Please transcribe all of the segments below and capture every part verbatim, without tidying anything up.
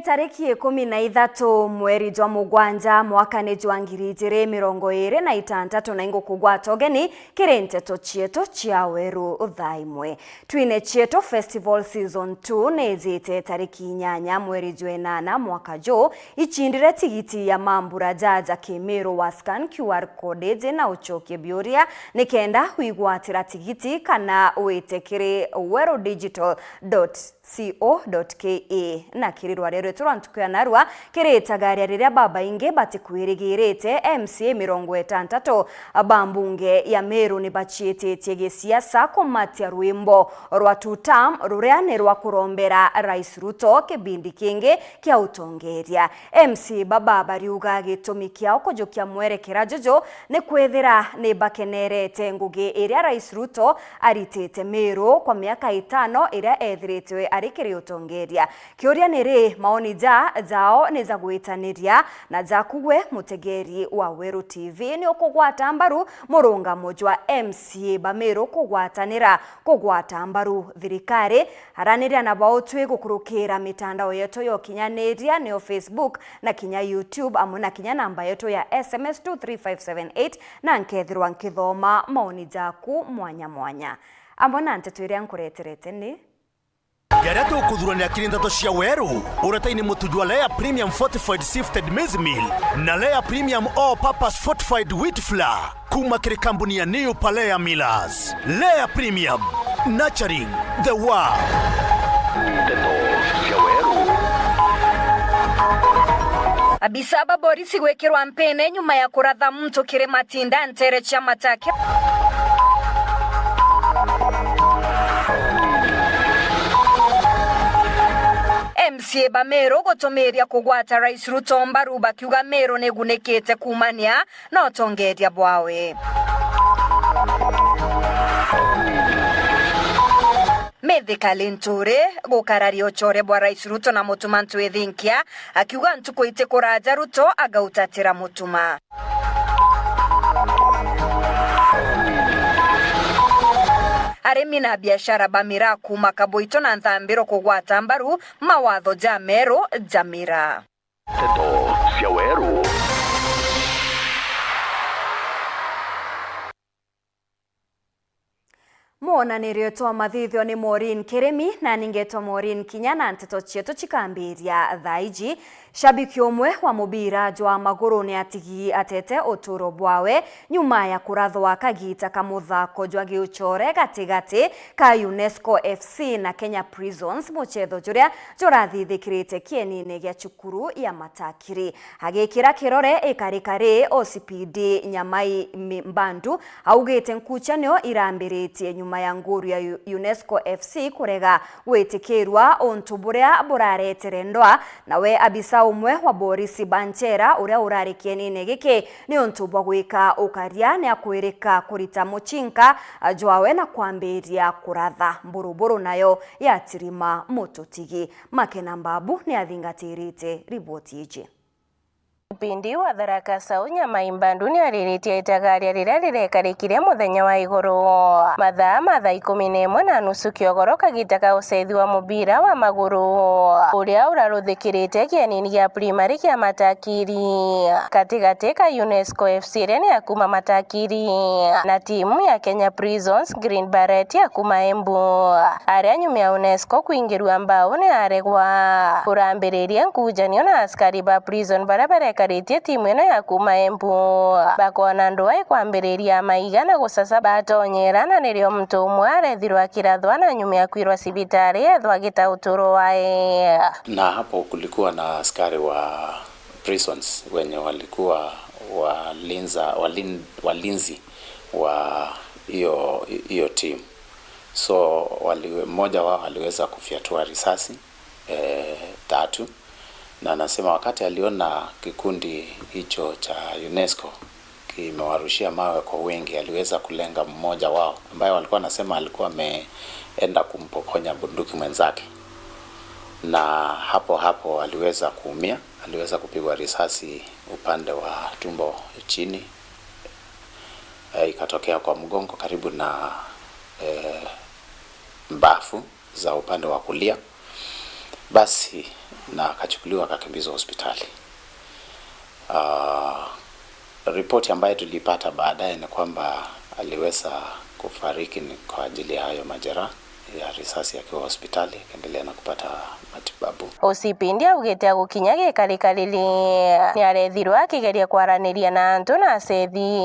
Tariki ikumi na ithatu mweri jwa mugwanja mwakani jwa ngiri ijiri mirongo iri na itantatu, na ingukugwata ugeni kiri nteto cietu cia weru thaa imwe. Twine cietu Festival Season two ni ijite tariki inyanya mweri jwa inana mwaka juu. Icindire tigiti ya mambura jaja kimiru wa scan Q R code iji na ucokie biuria nikenda wigwatira tigiti kana wite kiri weru digital dot co dot K A. Na kiri rwaria rwetu rwa ntuku ya narua, kiri itagaria riria babaingi batikwirigirite, M C A mirongo itantatu ba mbunge ya Meru ni baciititie gisiasa kumatia rwimbo rwa two term, ruria ni rwa kurombera Rais Ruto kibindi kingi kia utongeria. M C A baba bariuga gitumi kiao kujukia mwerekera juju ni kwithira ni bakenerete ngugi iria Rais Ruto aritite Meru kwa miaka itano iria ethiritwe ari kiri utongeria. Kiuria ni ri, maoni ja jao ni ja gwitaniria na jaku gwe mutegeri wa Weru T V? Ni ukugwata mbaru murungamo jwa M C A ba Meru kugwatanira kugwata mbaru thirikari? Araniria na bautwi gukurukira mitandao yetu ya ukinyaniria, niyo Facebook na kinya YouTube, amwe na kinya namba yetu ya S M S two three five seven eight, na nkethirwa nkithoma maoni jaku mwanya mwanya. Amwe na nteto iria nkureterete ni: Jaria tukuthurania kiri nteto cia weru, uretaini mutu jwa Lea Premium Fortified Sifted Maize Meal na Lea Premium All Purpose Fortified Wheat Flour. Kuma kiri kambuni ya New Palea Millers. Lea Premium, nurturing the world. Nteto cia weru. Abisa ba borisi gwikirwa mpini nyuma ya kuratha muntu kiri Matinda ntere cia Matake. M C A ba Meru gutumiria kugwata Rais Ruto mbaru bakiuga Meru nigunikite kumania na utongeria bwawe. Mithika Linturi gukararia ucore bwa Rais Ruto na Mutuma Ntwithinkia, akiuga ntuku itikuraja Ruto agautatira Mutuma. Arimi na biashara ba miraa kuuma Kaboito na Nthambiro kugwata mbaru mawatho ja Meru ja miraa. Nteto cia weru. Mwonanirio twa mathithio ni Maureen Kirimi, na ningetwa Maureen Kinya, na nteto cietu cikambiria thaa iji. Shabiki umwe wa mubira jwa maguru ni atigi atete uturo bwawe nyuma ya kurathwa kagita ka muthako jwa giucore gatigati ka UNESCO F C na Kenya Prisons, mucetho juria jurathithikirite kienine gia cukuru ya Matakiri. Agikira kirore ikarikari, O C P D Nyamai Mi-, Mbandu augite nkucanio irambiritie nyuma ya nguru ya U-, UNESCO F C kurega gwitikirwa, untu buria buraretere ndwa. Nawe abisa umwe wa borisi ba nchera uria urari kienine giki ni untu bwa gwika ukaria ni akwirika kurita mucinka jwawe na kwambiria kuratha mburuburu nayo yatirima mututigi. Makena Mbabu ni athingatirite riboti iji. Mpindi wa Tharaka South, Nyamai Mbandu ni ariritie itagaria riria rirekarikire muthenya wa iguru, mathaa ma thaa ikumi na imwe na nusu kiogoro, kagita ka ucethi wa mubira wa maguru uria uraruthikirite kienini gia primary kia Matakiri, gatigati ka UNESCO F C iria ni ya kuma Matakiri na timu ya Kenya Prisons Green Beret ya kuma Embu. Aria nyuma ya UNESCO kwingirua mbau ni aregwa. Kurambiririe nkujanio na askari ba prison baria barekaritie timu ino ya kuma Embu, bakona ndwaa ikwambiriria maiga na gucaca batonyera, na nirio muntu umwe arethirwa akirathwa, na nyuma ya kwirwa cibitari ethwa agita uturo wae. Na hapo kulikuwa na askari wa prisons wenye walikuwa walinza, walin-, walinzi wa hiyo, hiyo timu. So wali-, mmoja wao aliweza kufyatua risasi eh, tatu, na anasema wakati aliona kikundi hicho cha UNESCO kimewarushia mawe kwa wingi, aliweza kulenga mmoja wao ambaye walikuwa wanasema alikuwa ameenda kumpokonya bunduki mwenzake, na hapo hapo aliweza kuumia, aliweza kupigwa risasi upande wa tumbo chini, eh, ikatokea kwa mgongo karibu na, eh, mbavu za upande wa kulia. Basi na akachukuliwa akakimbizwa hospitali. Ah, ripoti ambayo tulipata baadaye ni kwamba aliweza kufariki ni kwa ajili ya hayo majeraha ya risasi akiwa hospitali, akiendelea na kupata matibabu. O C P D augite agukinya gikarikari ni arethirwe akigeria kwaraniria na antu na acethi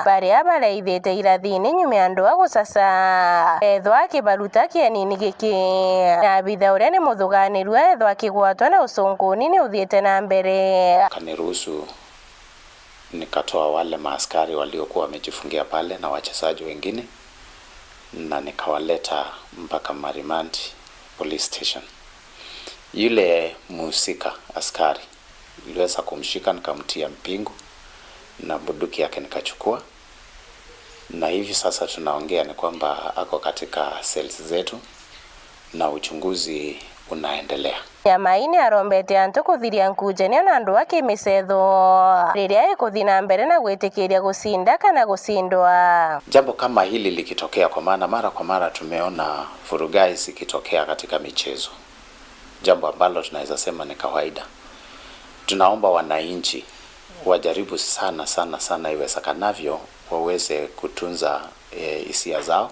baria bareithite irathini nyuma ya ndwaa gucaca ethwa akibaruta kienini giki, na abitha uria ni muthuganirua ethwa akigwatwa na ucunkuni ni uthiite na mbere. Akaniruhusu nikatoa wale maaskari waliokuwa wamejifungia pale na wachezaji wengine, na nikawaleta mpaka Marimandi Police Station. Yule mhusika askari niliweza kumshika, nikamtia mpingu na bunduki yake nikachukua, na hivi sasa tunaongea ni kwamba ako katika cells zetu na uchunguzi unaendelea. Nyamaini arombete antu kuthiria nkujanio na andu a kimicetho riria ikuthi na mbere na gwitikiria gucinda kana gucindwa. Jambo kama hili likitokea, kwa maana mara kwa mara tumeona vurugai zikitokea katika michezo, jambo ambalo tunaweza sema ni kawaida. Tunaomba wananchi wajaribu sana, sana, sana iwezekanavyo waweze kutunza, eh, hisia zao.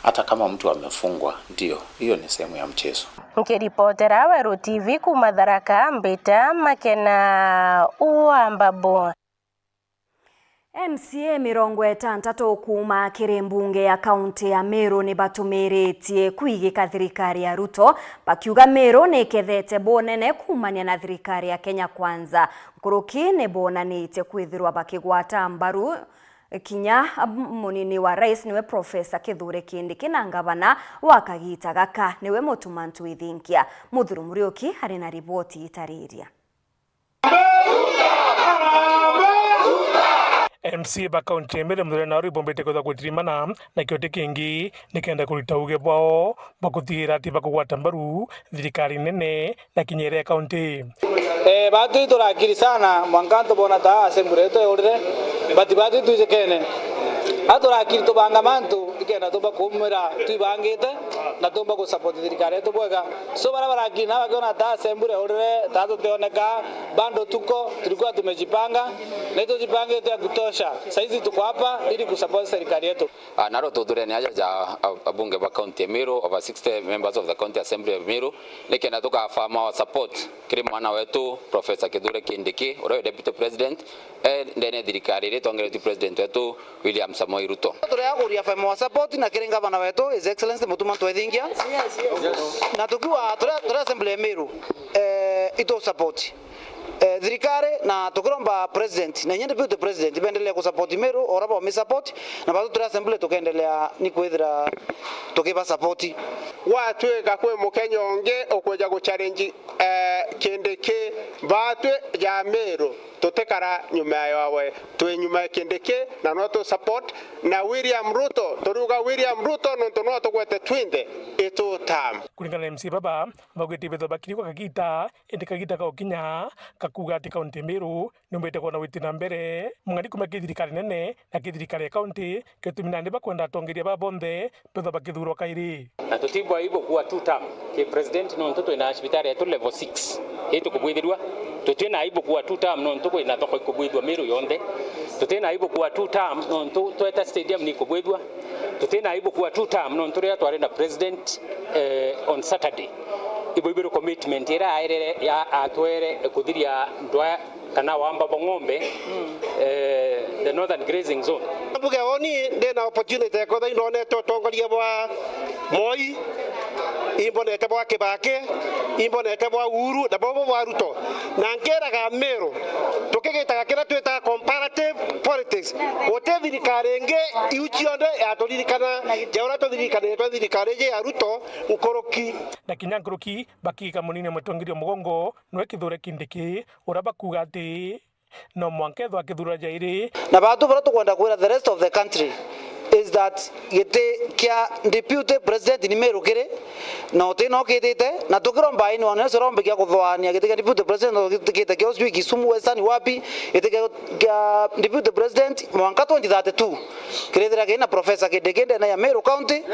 Hata kama mtu amefungwa, ndio, hiyo ni sehemu ya mchezo. Nkiripotera Weru T V kuuma Tharaka, mbita Makena wa Mbabu. M C A mirongo itantatu kuuma kiri mbunge ya kaunti ya Meru ni batumiritie kwigika thirikari ya Ruto, bakiuga Meru ni ikethete bunene kuumania na thirikari ya Kenya Kwanza. Nkuruki ni bonanitie kwithirwa bakigwata mbaru kinya munini wa rais niwe Professor Kithure Kindiki na ngavana wa kagita gaka niwe Mutuma Ntwithingia. Muthuru Muriuki ari na riboti itariria. M C A ba kaunti ya Meru Muthure Naro ibombete kwithwa gutirimana na kiuti kingi nikenda kurita uge bwao bwa kuthiira ati bakugwata mbaru thirikari nene na kinya iria ya kaunti. Eh, batwi turakiri sana mwanka antu bona ta assembly yetu yaurire, but batwi twijikene. A turakiri tubanga mantu ikenda tumba kuumira twibangite na tumba gusupport thirikari yetu bwega. So, baria barakiri na bakiona ta assembly yaurire, ta tutioneka, bado tuko, tulikuwa tumejipanga, na tujipangite ya kutosha. Saizi tuko hapa ili kusupport serikali yetu. Ah, naro tuthurene aja ja ab-, abunge ba county ya Meru, over sixty members of the County Assembly of Meru, nikenda tukaffirm our support kiri mwana wetu Professor Kithure Kindiki, uria wi Deputy President, e ndene thirikari iria itongeretue President wetu William Samoei Ruto. Turia kuria affirm our support na kiri ngavana wetu, His Excellency Mutuma Ntwithingia. Na tukiuga turia, turia Assembly ya Meru, eh, itu support. Eh, thirikari na tukiromba president na inya deputy president bendelee ku support Meru, ora ba mi support, na batu turi assembly tukendelea ni kwithira tukiba support. Gwatuika kwi Mukenya ungi ukweja gu challenge, eh, Kindiki, batwi ja Meru tutikara nyuma yawe, twi nyuma ya Kindiki na no tu support na William Ruto. Turiuga William Ruto nontu no tugwete twinthe itu term. Kuringana na M C A baba, baugite ibitho bakiri kwa kagita, indi kagita ga gukinya ga kuuga ati kaunti ya Meru niumbite kwona witi na mbere, mung'ani kuuma ki thirikari nene na ki thirikari ya kaunti, gitumi nandi bakwenda atongeria baa bonthe bethwa bakithurwa kairi. Na tutibwa aibu kuwa two term ki president, nontu twina cibitari yetu level six itukubwithirua. Tutina aibu kuwa two term, nontu kwina thoko ikubwithua Meru yonthe. Tutina aibu kuwa two term, nontu tweta stadium nikubwithua. Tutina aibu kuwa two term, nontu riria twari na president, eh, on Saturday, ibo ibiri commitment iria aerere ya atwere kuthiria ndwa kana wamba bwa ng'ombe, eh, the northern grazing zone. Mbuge oni ndina opportunity ya kwethwa indonete utongoria bwa Moi, imbonete bwa Kibaki, imbonete bwa Uhuru, na bobo bwa Ruto. Na nkeraga Meru, tukigitaga kiria twitaga comparative politics, guti thirikari ingi iu cionthe yaturirikana ja uria tuthirikanire twa thirikari iji ya Ruto nkuruki. Na kinya nkuruki, bakigika munini mutongeria mugongo, niwe Kithure Kindiki, uria bakuuga ati no mwanka ethwa akithura jairi. Na batu baria tukwenda kwira the rest of the country is that giti kia deputy president ni Meru kiri, na uti no kitite, na tukiromba ini wana Yesu rombe kia kuthoania giti kia deputy president no gitikite kia ucio Kisumu Western wapi, giti kia, kia deputy president mwanka twenty thirty-two. Kirithira kina Professor Kindiki ndene ya Meru County,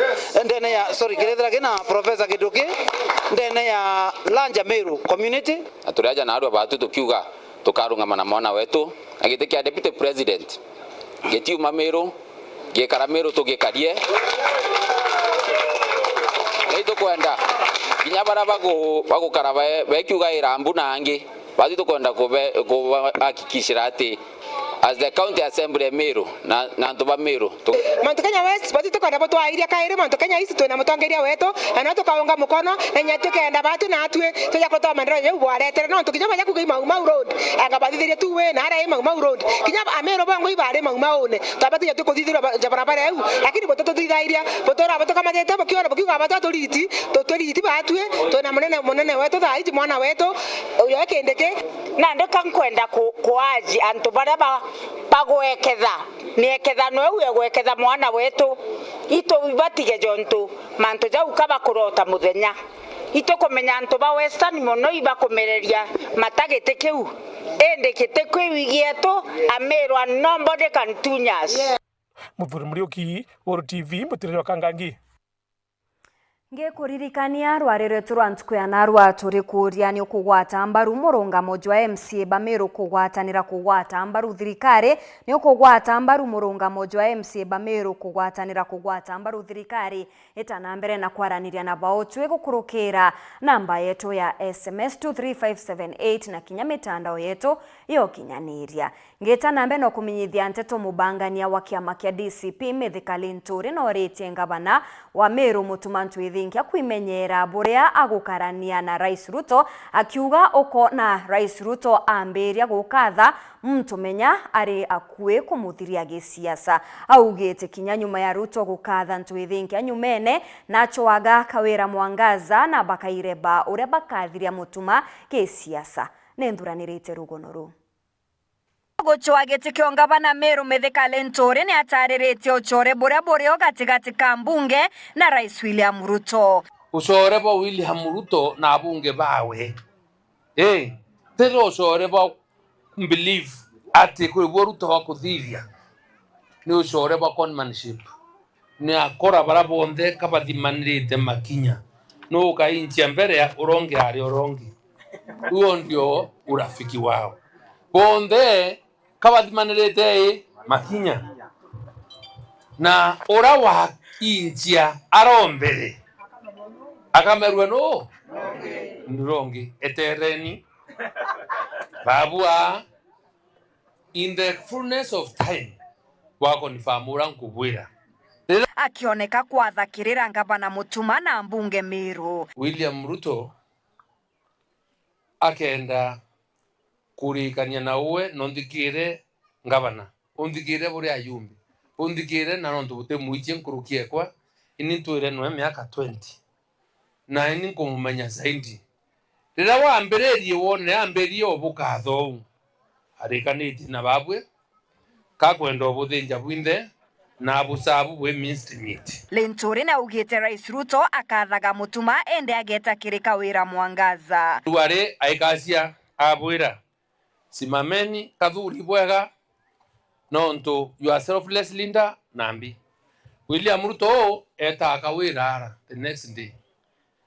ndene ya, sorry, kirithira kina Professor Kindiki ndene ya larger Meru community. Na turi aja na arua batu tukiuga tukarungama na mwana wetu, na giti kia deputy president gitiuma Meru, giikara Meru tugikarie. Na itukwenda kinya baria bagu-, bagukara be-, bekiuga irambu na angi, batu tukwenda kube-, kubahakikishira ati as the county assembly ya Meru na, na antu ba Meru tu- Mount Kenya West, batu tukwenda butwairia kairi Mount Kenya East, twina mutongeria wetu, na no tukaunga mukono, na inya tukenda batu na atwi tuja kutoa maendeleo jau bwaretere, nontu kinya baja kuga i Mau Mau Road, anga bathithirie tu wi na aria i Mau Mau Road. Kinya Ameru bongwa ibari Mau Maune, twabatiga tu kuthithirwa ba-, ja barabara iu, lakini buti tuthithairia, butura butukamatite bukiona bukiuga batu aturiti, tutwiriti batwi, twina munene, munene wetu thaa iji, mwana wetu, uyo e Kindiki. Nandi ka nkwenda ku-, kuaji antu baria ba-, bagweketha, niekethano iu egweketha mwana wetu, itu ibatige jontu mantu jau ka bakurota muthenya. Itukumenya antu ba Western mono ibakumereria mata giti kiu, indi giti kiu igietu, Ameru and nobody can touch us. Muthuri Muriuki, Guru T V, Mutiriri wa Kangangi. Ngikuririkania rwari rwetu rwa ntuku ya narua, turi kuuria ni ukugwata mbaru murungamo jwa M C A ba Meru kugwatanira kugwata mbaru thirikari, ni ukugwata mbaru murungamo jwa M C A ba Meru kugwatanira kugwata mbaru thirikari. Ita na mbere na kwaraniria na bao twi gukurukira namba yetu ya S M S two three five seven eight na kinya mitandao yetu ya ukinyaniria. Ngita na mbere na kumenyithia nteto, mubangania wa kiama kia D C P Mithika Linturi noritie ngavana wa Meru Mutuma Ntwithinkia kwimenyera buria agukarania na Rais Ruto, akiuga uko na Rais Ruto ambiria gukatha muntu menya ari akui kumuthiria gisiasa. Augite kinya nyuma ya Ruto gukatha Ntwithinkia nyumene, nachwaga Kawira Mwangaza na bakaireba uria bakathiria Mutuma gisiasa. Ninthuranirite rugono ruu. Gucwa giti kia ungavana Meru Mithika Linturi ni atariritie ucore buria burio gatigati ka mbunge na Rais William Ruto. Ucore bwa William Ruto na abunge bawe, ii, ti ucore bwa believe ati kwi buo Ruto akuthithia, ni ucore bwa conmanship. Ni akora baria bonthe kabathimanirite makinya. Nuu ukainchia mbere ya urongi ari urongi. Huo ndio urafiki wao. Bonthe kabathimanirite i makinya. Na uria wainchia arombere akamerua nuu? Ni urongi. Etereni. Babua, in the fullness of time, wa confirm uria nkubwira. Akioneka kwathakirira ngavana Mutuma na mbunge Meru. William Ruto akenda kuririkania na uwe, na unthikire ngavana, unthikire buri ayumbi, unthikire na nontu buti mwichie nkuruki ekwa, ini ntwire nwe miaka twenty, na ini nkumumenya zaidi. Riria wambiririe wone ambiririe o bukatha uu, arikanitie na babwe, kakwenda ubuthinja bwinthe na abusabu bwi minced meat. Linturi naugite Rais Ruto akathaga Mutuma indi ageta kiri Kawira Mwangaza. Riu ari aikacia abwira, simameni kathuri bwega, nontu you are selfless leader na mbi. William Ruto uu etaa Kawira ara the next day,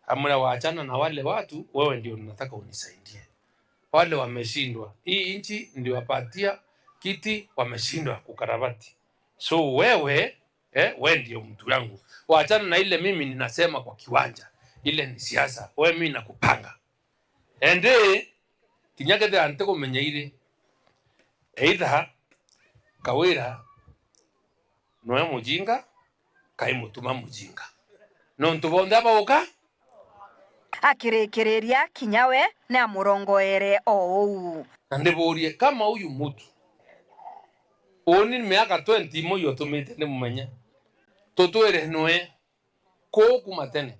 amwira, wachana na wale watu, wewe ndio nataka unisaidie. Wale wameshindwa. Hii nchi ndio wapatia kiti, wameshindwa kukarabati. So wewe, eh, wewe ndio mtu yangu. Wachana na ile mimi ninasema kwa kiwanja. Ile ni siasa. Wewe mimi nakupanga. Indi kinya kethira ntikumenya iri, either Kawira nwe mujinga, kai Mutuma mujinga. Nontu bonthe abauka. Akirikiriria, kinya we ni amurongoere o uu. Na ndiburie, kama uyu mutu, uni miaka twenty imwe iyo utumite ndimumenye, tutwire nwe kuu kuma tene.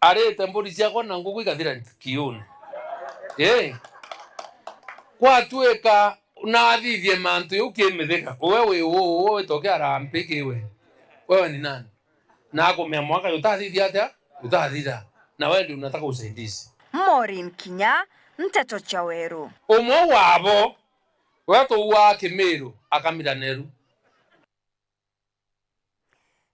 Arite mburi ciakwa na nguku igathira kiune. Ii. Kwatuika nathithie mantu jau ki Mithika, uwe wi uu, uwe witoke arambi ki we. Wewe ni nani? Na akumea mwaka utathithia atia? Utathitha. Na wewe ndio unataka usaidizi. Maureen Kinya, Nteto cia Weru. Umwe wabo, we tuuaa Kimiru, akamira Neru.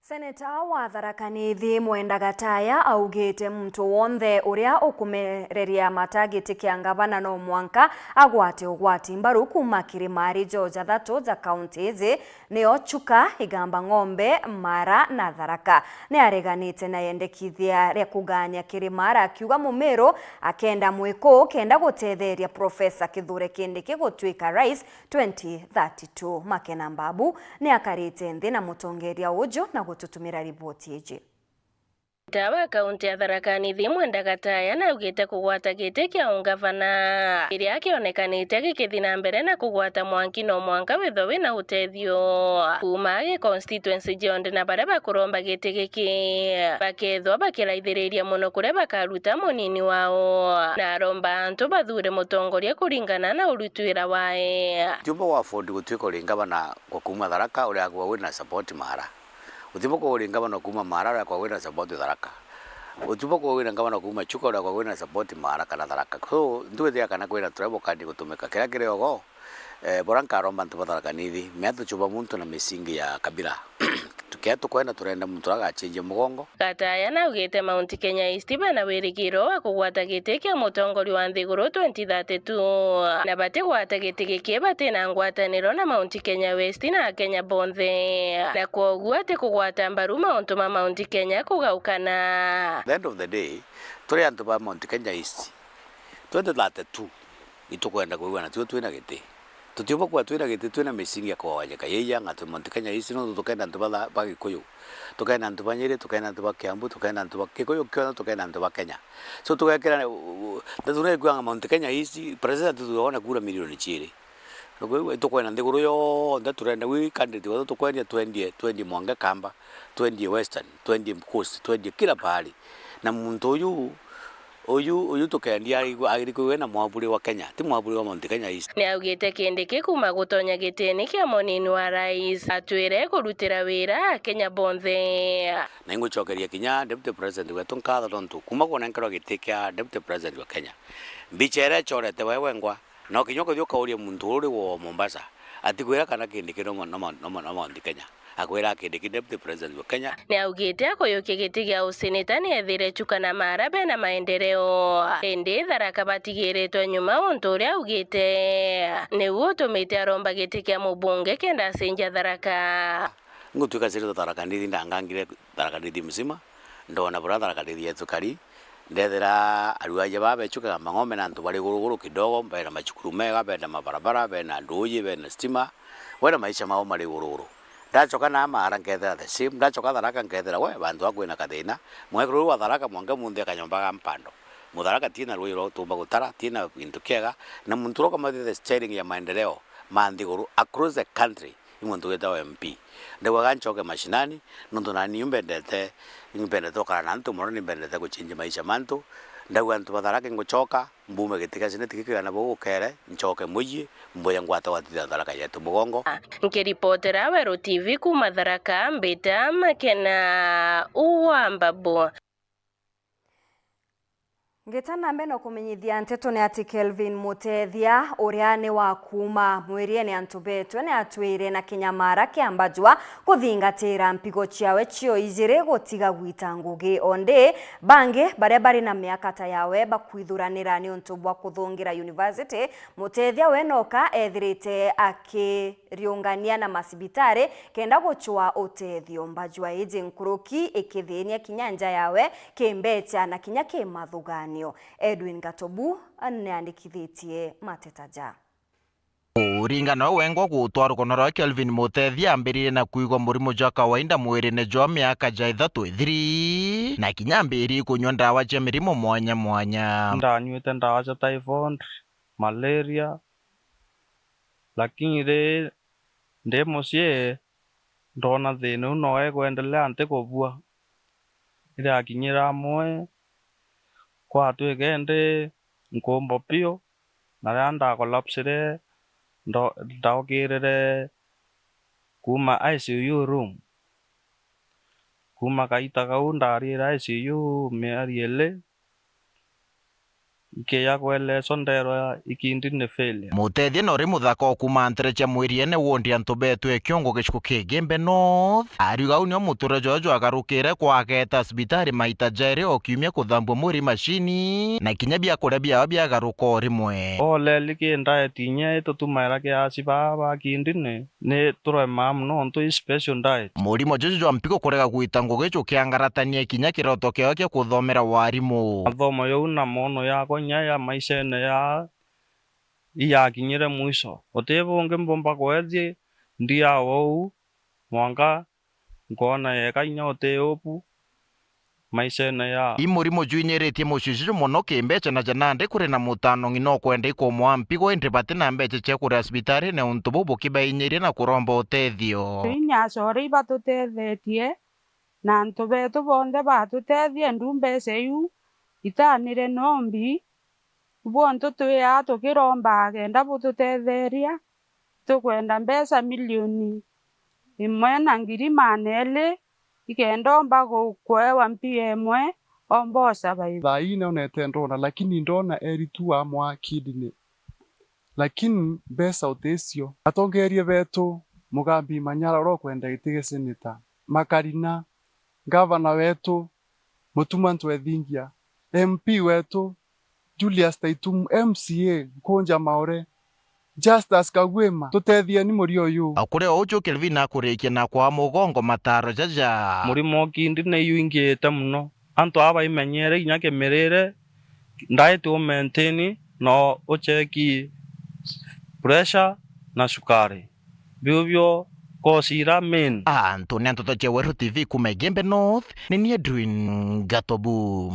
Seneta wa Tharaka Nithi Mwenda Gataya augite muntu wonthe uria ukumereria mata giti kia ngavana no mwanka agwate ugwati mbaru kuuma kiri maari jo jathatu ja kaunti iji, nio Chuka, Igamba Ng'ombe, Mara na Tharaka. Ni areganite na yendekithia ria kugania kiri Mara, akiuga Mumiru akenda Mwikuu kenda gutetheria Profesa Kithure Kindiki gutwika rais twenty thirty-two. Makena Mbabu ni akarite nthi na mutongeria uju na gututumira riboti iji. Seneta wa kaunti ya Tharaka Nithi Mwenda Gataya naugite kugwata giti kia ungavana kiria kionekanite gikithi na mbere na kugwata mwanki no mwanka withwe wina utethio kuuma gi constituency cionthe, na baria bakuromba giti giki bakethwa bakiraithiriria mono kuria bakaruta munini wao, na aromba antu bathure mutongoria kuringana na urutwira wae. Tiumba gwa afford gutwika uri ngavana kwa kuuma Tharaka uria akorwa wina support Mara. Utiumba kuuga uri ngavana kuuma Mara uria akorwa wina support Tharaka. Utiumba kuuga wina ngavana kuuma Chuka uria akorwa wina support Mara kana Tharaka. So, ntwithia kana kwina tribal card gutumika. Kiria kiri ogo, eh, bora nkaromba antu ba Tharaka Nithi, mea tuchuba muntu na misingi ya kabila. Tukia tukwenda turenda muntu uria agachenjia mugongo. Gataya naugite Mount Kenya East bena wirigiro wa kugwata giti kia mutongoria wa nthiguru twenty thirty-two, na batigwata giti giki batina ngwataniro na Mount Kenya West na Akenya bonthe, na kwoguo ati kugwata mbaru mauntu ma Mount Kenya kugaukana. At the end of the day, turi antu ba Mount Kenya East, twenty thirty-two, itukwenda kwigua na tuo twina giti. Tutiumba kwigua twina giti twina misingi ya kuwawanyika. Yei anga twi Mount Kenya East, nontu tukenda antu ba, ba Gikuyu, tukenda antu ba Nyeri, tukenda antu ba Kiambu, tukenda antu ba Gikuyu kionthe, tukenda antu ba Kenya. So tugekira, ndetu nikuanga Mount Kenya East, president tuona kura milioni ciiri. Tukwigua, itukwenda nthiguru yonthe, turenda wi candidate wethu, tukwendia twendie, twendie Mwange Kamba, twendie Western, twendie Coast, twendie kila pahali. Na muntu uyu, uyu, uyu tukendia aigwe-, agiri kwigwe na mwaburi wa Kenya, ti mwaburi wa Mount Kenya East. Niaugite Kindiki kuuma gutonya gitini kia munini wa rais, atwire kurutira wira Akenya bonthe. Na ingucokeria kinya Deputy President wetu nkatho, tontu kuuma kunenkerwa giti kia Deputy President wa Kenya, mbicha iria ichorete we wengwa, no kinya ukathi ukauria muntu uri wo Mombasa, atikwira kana Kindiki no mo-, no mo-, no mo-, no Mount Kenya. Akwira Kindiki Deputy President wa Kenya. Niaugite akuyukia giti gia useneta niethire Chuka na Mara bena maendeleo, indi Tharaka batigiritwe nyuma, untu uria augite niu utumite aromba giti kia mubunge kenda acenjia Tharaka. Ngutwika senator Tharaka Nithi, ndangangire Tharaka Nithi mzima, ndona buria Tharaka Nithi yetu ikari, ndethira aruaja baa bechukaga mang'ombe na antu bari guruguru kidogo, bena machukuru mega, bena mabarabara, bena nduuji, bena stima, bena maisha mao mari guruguru. Ndachoka na Mara nkethira the same, ndachoka Tharaka nkethira we, bantu ba kwina kathina, mwekuru wa Tharaka mwanka munthi akanyomba ga mpando. Mutharaka tina ruuji rwa gutumba gutara, tina gintu kiega, na muntu uria ukamathithia the steering ya maendeleo ma nthiguru across the country. I muntu witagwa M P. Ndaugaga nchoke mashinani, nontu nani niu mbendete, niu mbendete gukara na antu mono, ni mbendete guchinjia maisha ma antu. Ndauga antu ba Tharaka nguchoka, mbume giti gia senate giki na bau ukere, nchoke mucii, mbuye ngwata gwatithia Tharaka yetu mugongo. Nkiripotera Weru T V kuuma Tharaka, mbita Makena wa Mbabu. Ngita na mbere no kumenyithia nteto ni ati Kelvin Mutethia, uria ni wa kuuma Mwiriene antu betwe, ni atwire na kinyamara kia mbajua kuthingatira mpigo ciawe cio ijiri gutiga gwita ngugi. Ondi bangi baria bari na miaka ta yawe bakwithuranira ni untu bwa kuthungira university, Mutethia we noka ethirite aki riungania na macibitari kenda guchwa utethio. Mbajua iji nkuruki ikithinia kinya nja yawe kimbecha na kinya kimathuganio. Edwin Gatobu niandikithitie mateta ja. Kuringana na wengwa gutwa rukono rwa Kelvin Mutethia ambiririe na kuigwa murimo jwa kawaida mwirine jwa miaka ja ithatu ithiri, na kinya ambiririe kunywa ndawa cia mirimo mwanya mwanya. Ndanyuite ndawa cia typhoid, malaria, lakini ri ndi mucii, ndoona thiina uu no igwendelea ntikubua. Riria akinyire amwe, kwatwika indi nkumbo piu, na riria ndakolapsire, ndo-, ndaukirire kuuma I C U room. Kuuma kaita kau, ndarira I C U mieri ili, nkiya kweleswa nderwa ikindi ni failure. Mutethia nori muthaka o kuuma ntere cia Mwiriene, wondi antu betwe Kiongo, gicigo kia Igembe North, ariuga uu nio muturire jwawe jwagarukire, kwa ageeta cibitari maita jairi o kiumia kuthambua mwiri mashini, na kinya biakuria biawe biagaruka o rimwe. Oleli ki diet inya itutumaira kiasi baa ba kindini, ni turemaa mono nontu i special diet. Murimo juju jwa mpigo kurega gwita ngugi jukiangaratania kinya kiroto kiawe kia kuthomera warimu. Mathomo jau na mono yakwa inya ya maishene ya iyakinyire mwiso. Guti bungi mbumba kwethi ndiawa uu mwanka nkoona yeka inya uti upu maishene ya. I murimo jwinyiritie muciu juju mono kimbeca, na ja nandi kuri na mutano ng'ina ukwenda ikumwa mpigo, indi bati na mbeca cia kuria cibitarine, untu buu bukibainyiria na kuromba utethio. Inya acore ibatutethetie na antu betu bonthe batutethie, ndu mbeca iu itanire nombi, bonthe twiaa tukiromba kenda bututetheria. Tukwenda mbeca milioni imwe na ngiri maana eli, ikenda omba gu-, kuewa mpia imwe, omba o survive. Thaa ii nionete ndona, lakini ndona eri tu amwa kidney. Lakini mbeca uticio. Atongeeria betu, Mugambi Manyara uria ukwenda giti gia seneta, Makarina, ngavana wetu, Mutuma Ntwethingia, M P wetu, Julius Taitumu, M C A Nkunja Maore, Justus Kagwima, tutethieni murio uyu. O kuri o uju, Kelvin akurikia na kwaa mugongo mataro jaja. Murimo o kindi ni yuingiite mono. Antu aa baimenyere inya kimirire, diet u maintain, no ucheki pressure na cukari. Biu bio cause ira main. Antu ni antoto cia Weru T V kuuma Igembe North, ni ni Edwin Gatobu.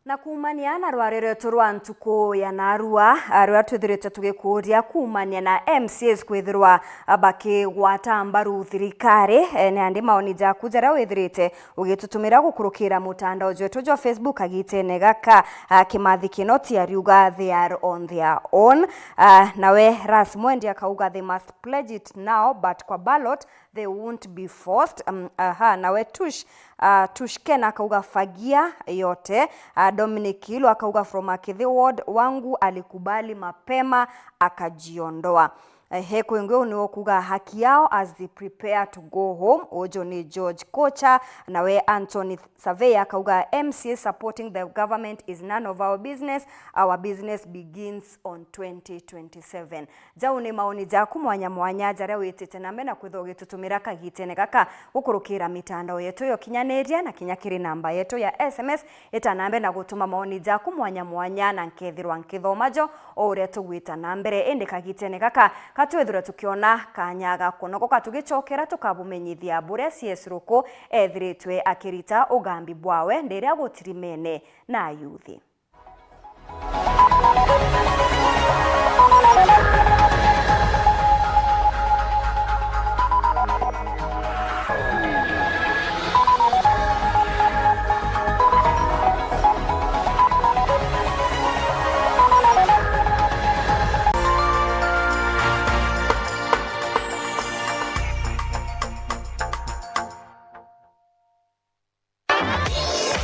Na kuumania na rwari rwetu rwa ntuku ya narua, a, ruria twithirite tugikuuria kuumania na M C As kwithirwa, a, bakigwata mbaru thirikari, e, ni andi maoni jaku jaria withirite ugitutumira gukurukira mutandao jwetu jwa Facebook agitene gaka, a, Kimathi Kinoti ariuga they are on their own. A, nawe Ras Mwendi akauga they must pledge it now, but kwa ballot they won't be forced. Um, aha, nawe Tush, uh, Tush Ken akauga fagia yote. Uh, Dominic Kilu akauga from Akithi ward, wangu alikubali mapema akajiondoa. Ehe, kwingi uu niwe ukuga haki yao as they prepare to go home. Uju ni George Kocha, nawe Anthony Survey akauga M C A supporting the government is none of our business. Our business begins on twenty twenty-seven. Jau ni maoni jaku mwanya mwanya jaria witite na mbere na kwithwa ugitutumira kagitene gaka gukurukira mitandao yetu ya ukinyaniria na kinya kiri namba yetu ya S M S. Ita na mbere na gutuma maoni jaku mwanya mwanya na nkethirwa nkithoma jo o uria tugwita na mbere. Indi kagitene gaka ka twithirwe tukiona kanya ga kunogoka tugicokera tukabumenyithia buria C S Ruku ethiritwe akirita ugambi bwawe ndiria gutirimene na ayuthi.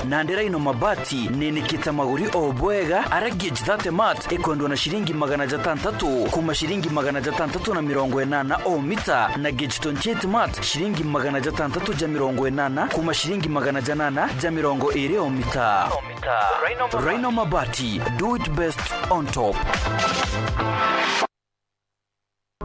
Nandi Rhino Mabati ninikite maguri o bwega, aria gauge thirty mat ikwendwa na ciringi magana jatantatu, kuma ciringi magana jatantatu na mirongo inana o mita, na gauge twenty-eight mat ciringi magana jatantatu ja mirongo inana, kuma ciringi magana janana ja mirongo iri o mita. Rhino Mabati, do it best on top.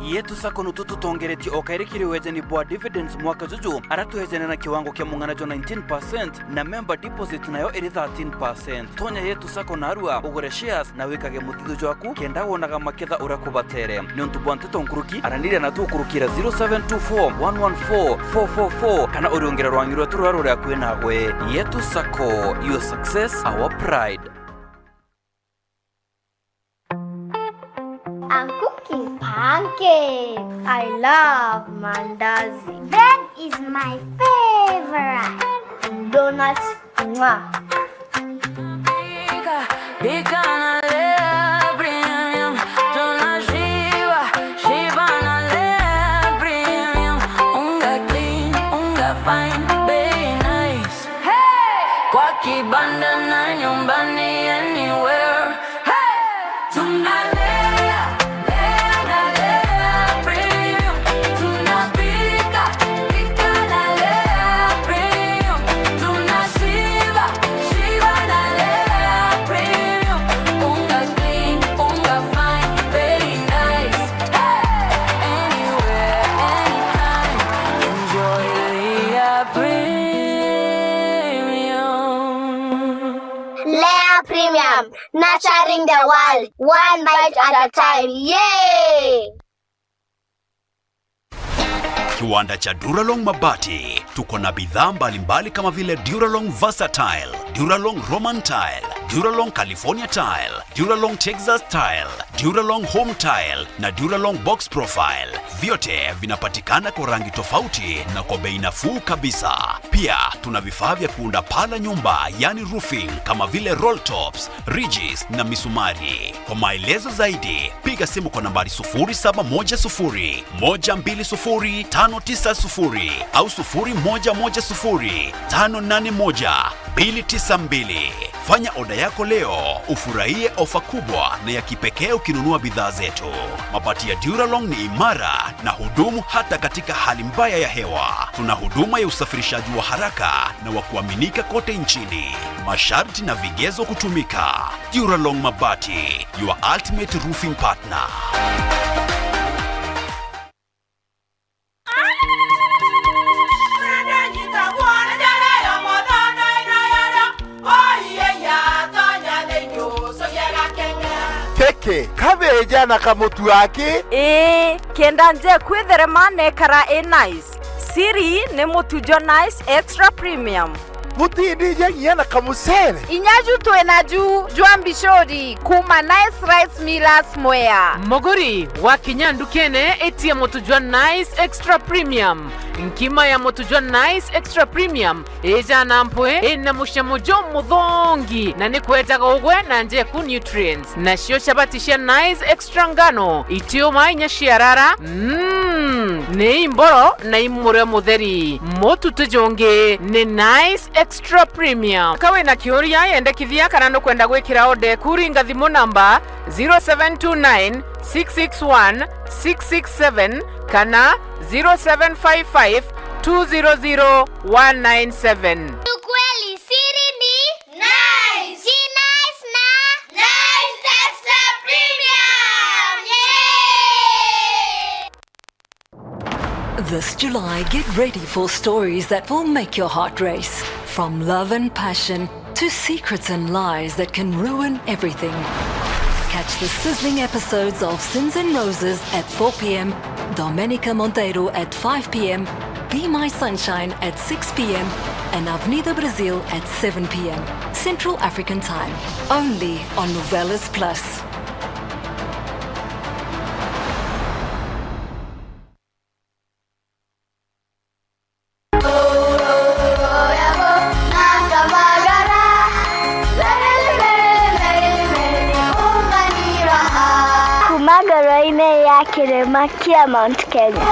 Yetu Sacco nutu tutongeretie o kairi kiri wejani bwa dividends mwaka juju, aria twejane na kiwango kia mung'ana jwa nineteen percent, na member deposit nayo iri thirteen percent. Tonya Yetu Sacco narua, ugure shares na wikage muthithu jwaku, kenda wonaga maketha uria kubatere. Niuntu bwa nteto nkuruki, araniria natu ukurukira zero seven two four one one four four four four, kana uriungire rwangi rwetu ruria ruri akui nagwe. Yetu Sacco, your success, our pride. I'm cooking pancakes. I love mandazi. Bread is my favorite. Donuts, mwah. Pika, pika na lea premium. Tunashiba, shiba na lea premium. Unga clean, unga fine. Kibanda na nyumbani, anywhere. Hey! Tunalea, lea na lea premium. Tunapika, pika na lea premium. Tunashiba, shiba na lea premium. Unga clean, unga fine, very nice. Hey! Anywhere, anytime, enjoy Lea Premium. Lea Premium, nurturing the world, one bite at a time. Yay! Kiwanda cha Duralong Mabati. Tuko na bidhaa mbalimbali kama vile Duralong Versatile, Duralong Roman Tile, Duralong California Tile, Duralong Texas Tile, Duralong Home Tile na Duralong Box Profile. Vyote vinapatikana kwa rangi tofauti na kwa bei nafuu kabisa. Pia tuna vifaa vya kuunda paa la nyumba, yani roofing, kama vile roll tops, ridges na misumari. Kwa maelezo zaidi, piga simu kwa nambari sufuri saba moja sufuri, moja mbili sufuri, tano tisa sufuri au sufuri moja moja sufuri, tano nane moja, mbili tisa mbili. Fanya oda yako leo, ufurahie ofa kubwa na ya kipekee ukinunua bidhaa zetu. Mabati ya Duralong ni imara na hudumu hata katika hali mbaya ya hewa. Tuna huduma ya usafirishaji wa haraka na wa kuaminika kote nchini. Masharti na vigezo kutumika. Duralong Mabati, your ultimate roofing partner. Keke, kabeja na kamutu aki. Ii, kenda nje kwitherema nekara i nice. Siri ni mutu jwa Nice Extra Premium. Mutindinjagia na kamucere. Inya ju twina ju jwa mbicuri kuma Nice Rice Millers Mwea. Muguri, wakinya ndukene, itia mutu jwa Nice Extra Premium. Nkima ya mutu jwa Nice Extra Premium ijana mpwi, ina mucamo jumuthongi na ni kwejaga ugwe na njeku nutrients. Nacio chabati cia Nice Extra ngano itiuma inya ciarara. Mm, ni imboro na imure mutheri. Mutu ti jungi ni Nice Extra Premium. Ka wina kiuria, yendekithia kana nukwenda gwikira order eku, ringa thimu namba zero seven two nine, six six one, six six seven kana zero seven five five, two zero zero, one nine seven. Ukweli, siri ni Nice. Ji Nice na Nice Extra Premium. Yay! This July, get ready for stories that will make your heart race. From love and passion to secrets and lies that can ruin everything. Catch the sizzling episodes of Sins and Roses at four p.m., Domenica Monteiro at five p.m., Be My Sunshine at six p.m., and Avenida Brasil at seven p.m. Central African Time, only on Novelas Plus. Kuma ngoro-inĩ ya kĩrĩma kĩa Mount Kenya.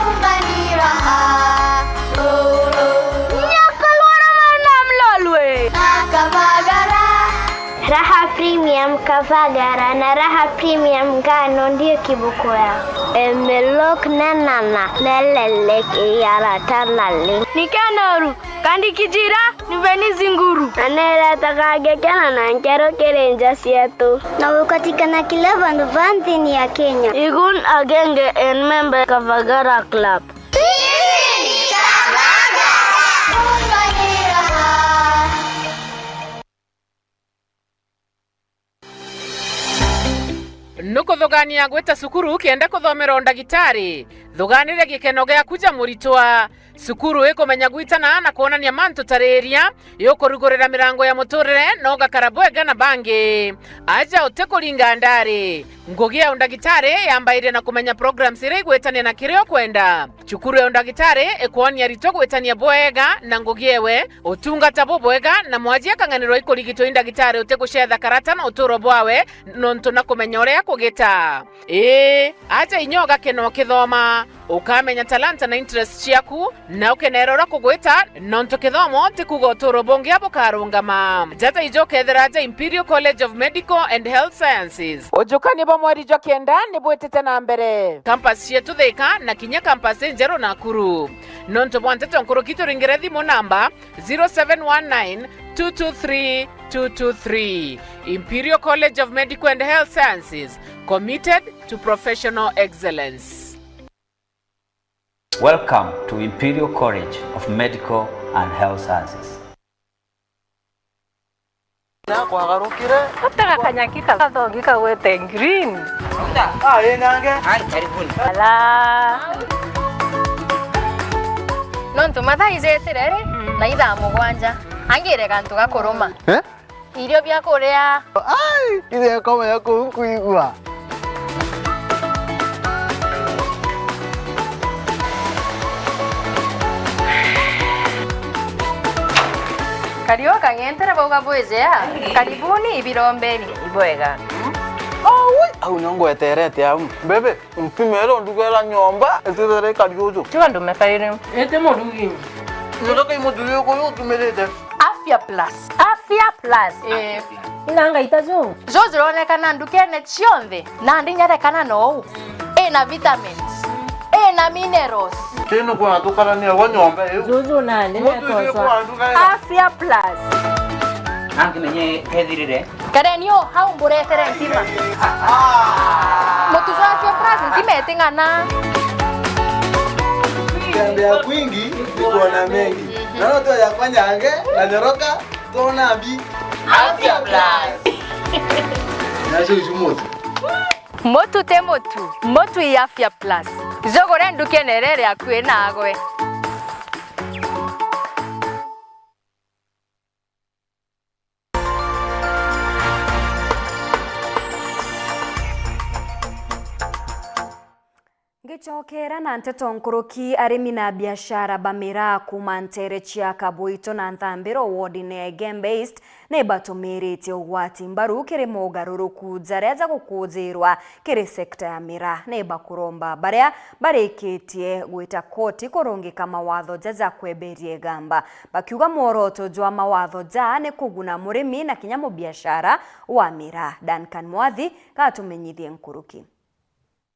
Nyakorwa na mwana mlolwe. Raha Premium Kavagara na Raha Premium Ngano ndio kibukoya. Emelok nenana nelelek iyarata naleng. Nikenoru, kandi kijira, niveni zinguru. Na neretaga ngekena na nkero kiri nja cietu. Na gukatikana kila vandu va nthini ya Kenya. Igun agenge en member Kavagara Club. Nukuthugania gwita cukuru kenda kuthomera undagitari? Thuganiria gikeno giaku ja muritwa. Cukuru ikumenya gwitana na kwonania mantu tariria, iukurugurira mirango ya muturire na ugakara bwega na bangi. Aja utikuringa ndari. Ngugi ya undagitari yambairia na kumenya programs iria igwitania na kiria ukwenda. Cukuru ya undagitari ikwonia aritwa gwitania bwega na ngugi ewe, utungata bubwega, na mwaji akang'anirwa ikurigitwa i ndagitari utigucetha karata na uturo bwawe, nontu na kumenya uria Ugita. Ii, aja inya ugakena ukithoma, ukamenya talanta na interest ciaku, na ukenera uria kugwita, nontu kithomo ti kuuga uturo bungi bukarungama. Jata ijo ukethira aja Imperial College of Medical and Health Sciences. Ujukani bwa mweri jwa kenda ni bwitite na mbere. Campus cietu Thika na kinya campus injeru Nakuru. Nontu bwa nteto nkuruki turingire thimu namba zero seven one nine two two three two two three. Imperial College of Medical and Health Sciences, committed to professional excellence. Welcome to Imperial College of Medical and Health Sciences. Na kwagarukire. Gutega kanyaki kathongi kagwete green. Ah, ĩ nange. Ai, karibuni. Ala. Nontu mathaa ijetire ri, na ithaa mugwanja. Angire gantu ga kuruma. Eh? Irio bia kuria. Ai, ithe komenya kuu nkwigua. Kariu kang'entere bauga bwijea. Karibuni ibirombeni. Ibwega. Aui, au nio ngweterete au. Bebe, mpimere ndugera nyomba, itithere kariuju. Tiga ndume kairi. Ete murugi. Nyoka imuthuri uyu utumirite. Afya Plus. Afya Plus. Eh. Ina ngaita ju. Ju jironekana ndukene cionthe, na ndinyerekana nou. Ina vitamins. Ina minerals. Tino kwa tukarania wa nyomba iu. Juju nandi. Mutu iu kwa nduga. Afya Plus. Angimenye kethirire. Kareni o hau mburetere ntima. Mutu jwa Afya Plus ntima iting'ana. Kutembea kwingi ni kuona mengi. Naona tu yakwa nyange na nyoroka, tuona mbi. Afya Plus. Nacio icu mutu. Mutu ti mutu, mutu i Afya Plus. Jugure ndukene iria iri akui nagwe. Ngicokera na nteto nkuruki, arimi na biashara ba miraa kuuma nteere cia Kabuito na Nthambiro wodine ya Igembe East ni batumiritie ugwati mbaru kiri mogaruruku jaria jagukujirwa kiri sekta ya miraa. Ni bakuromba baria barikitie gwita koti kurungika mawatho jaja kweberia igamba, bakiuga mworoto jwa mawatho ja ni kuguna murimi na kinya mubiashara wa miraa. Duncan Mwathi gatumenyithie nkuruki.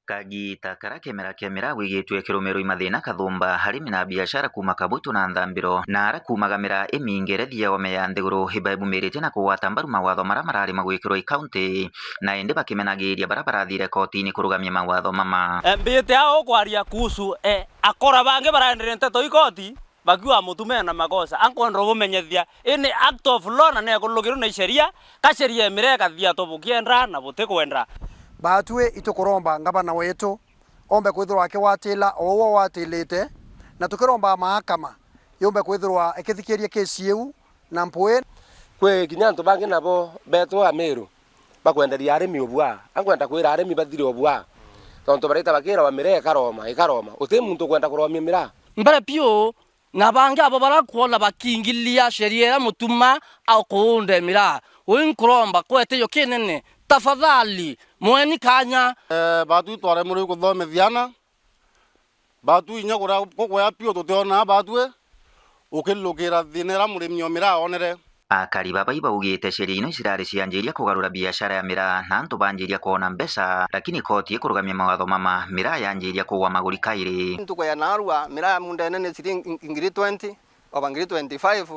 Kagiita karia kemera kia miraa gwigitwe kirumirwa i mathina kathumba, arimi na biashara kuuma Kabuito na Nthambiro na aria kuumaga miraa imingi iria ithiagwa mea ya nthiguru ibaibumiritie na kugwata mbaru mawatho maria marari magwikirwa i kaunti, na indi bakimenagiria baria barathire kotini kurugamia mawatho mama. Eh, mbite ao kwaria kuhusu, eh, akora bangi baraendere nteto i koti. Bakiuga mutu mena makosa, ankwenda ubumenyethia, ini act of law na nekurulukirwe ni sheria, ka sheria imire ikathia tu bukienda na butikwenda. Batwi itukuromba ngavana wetu ombe kwithirwa akiwatila o uu awatilite, na tukiromba mahakama yumbe kwithirwa ikithikiria kesi iu na mpwi. Kwi kinya antu bangi nabo betu Amiru bakwenderia arimi ubua, ankwenda kwira arimi bathire ubua, tontu bareta bakirawa miraa ikaroma, ikaroma. Uti muntu ukwenda kuromia miraa. Mbere piu, na bangi abo barakwona bakiingilia sheria iria mutuma akuunde miraa. Ui nkuromba kweteyo kinene, tafadhali, mweni kanya. Eh, batwi twaremwe kuthomithia ana, batwi inya kuria kukwea piu tutionaa batwi ukilukira thina iria murimi o miraa onere. Akari baba ibaugite sheria ino icirari cianjiria kugarura biashara ya miraa, na antu banjiria kwona mbeca, lakini koti ikurugamia mawatho mama, miraa yanjiria kugwa maguri kairi. Ntuku ya narua, miraa ya mundene ni ciringi ngiri twenty, over ngiri twenty-five,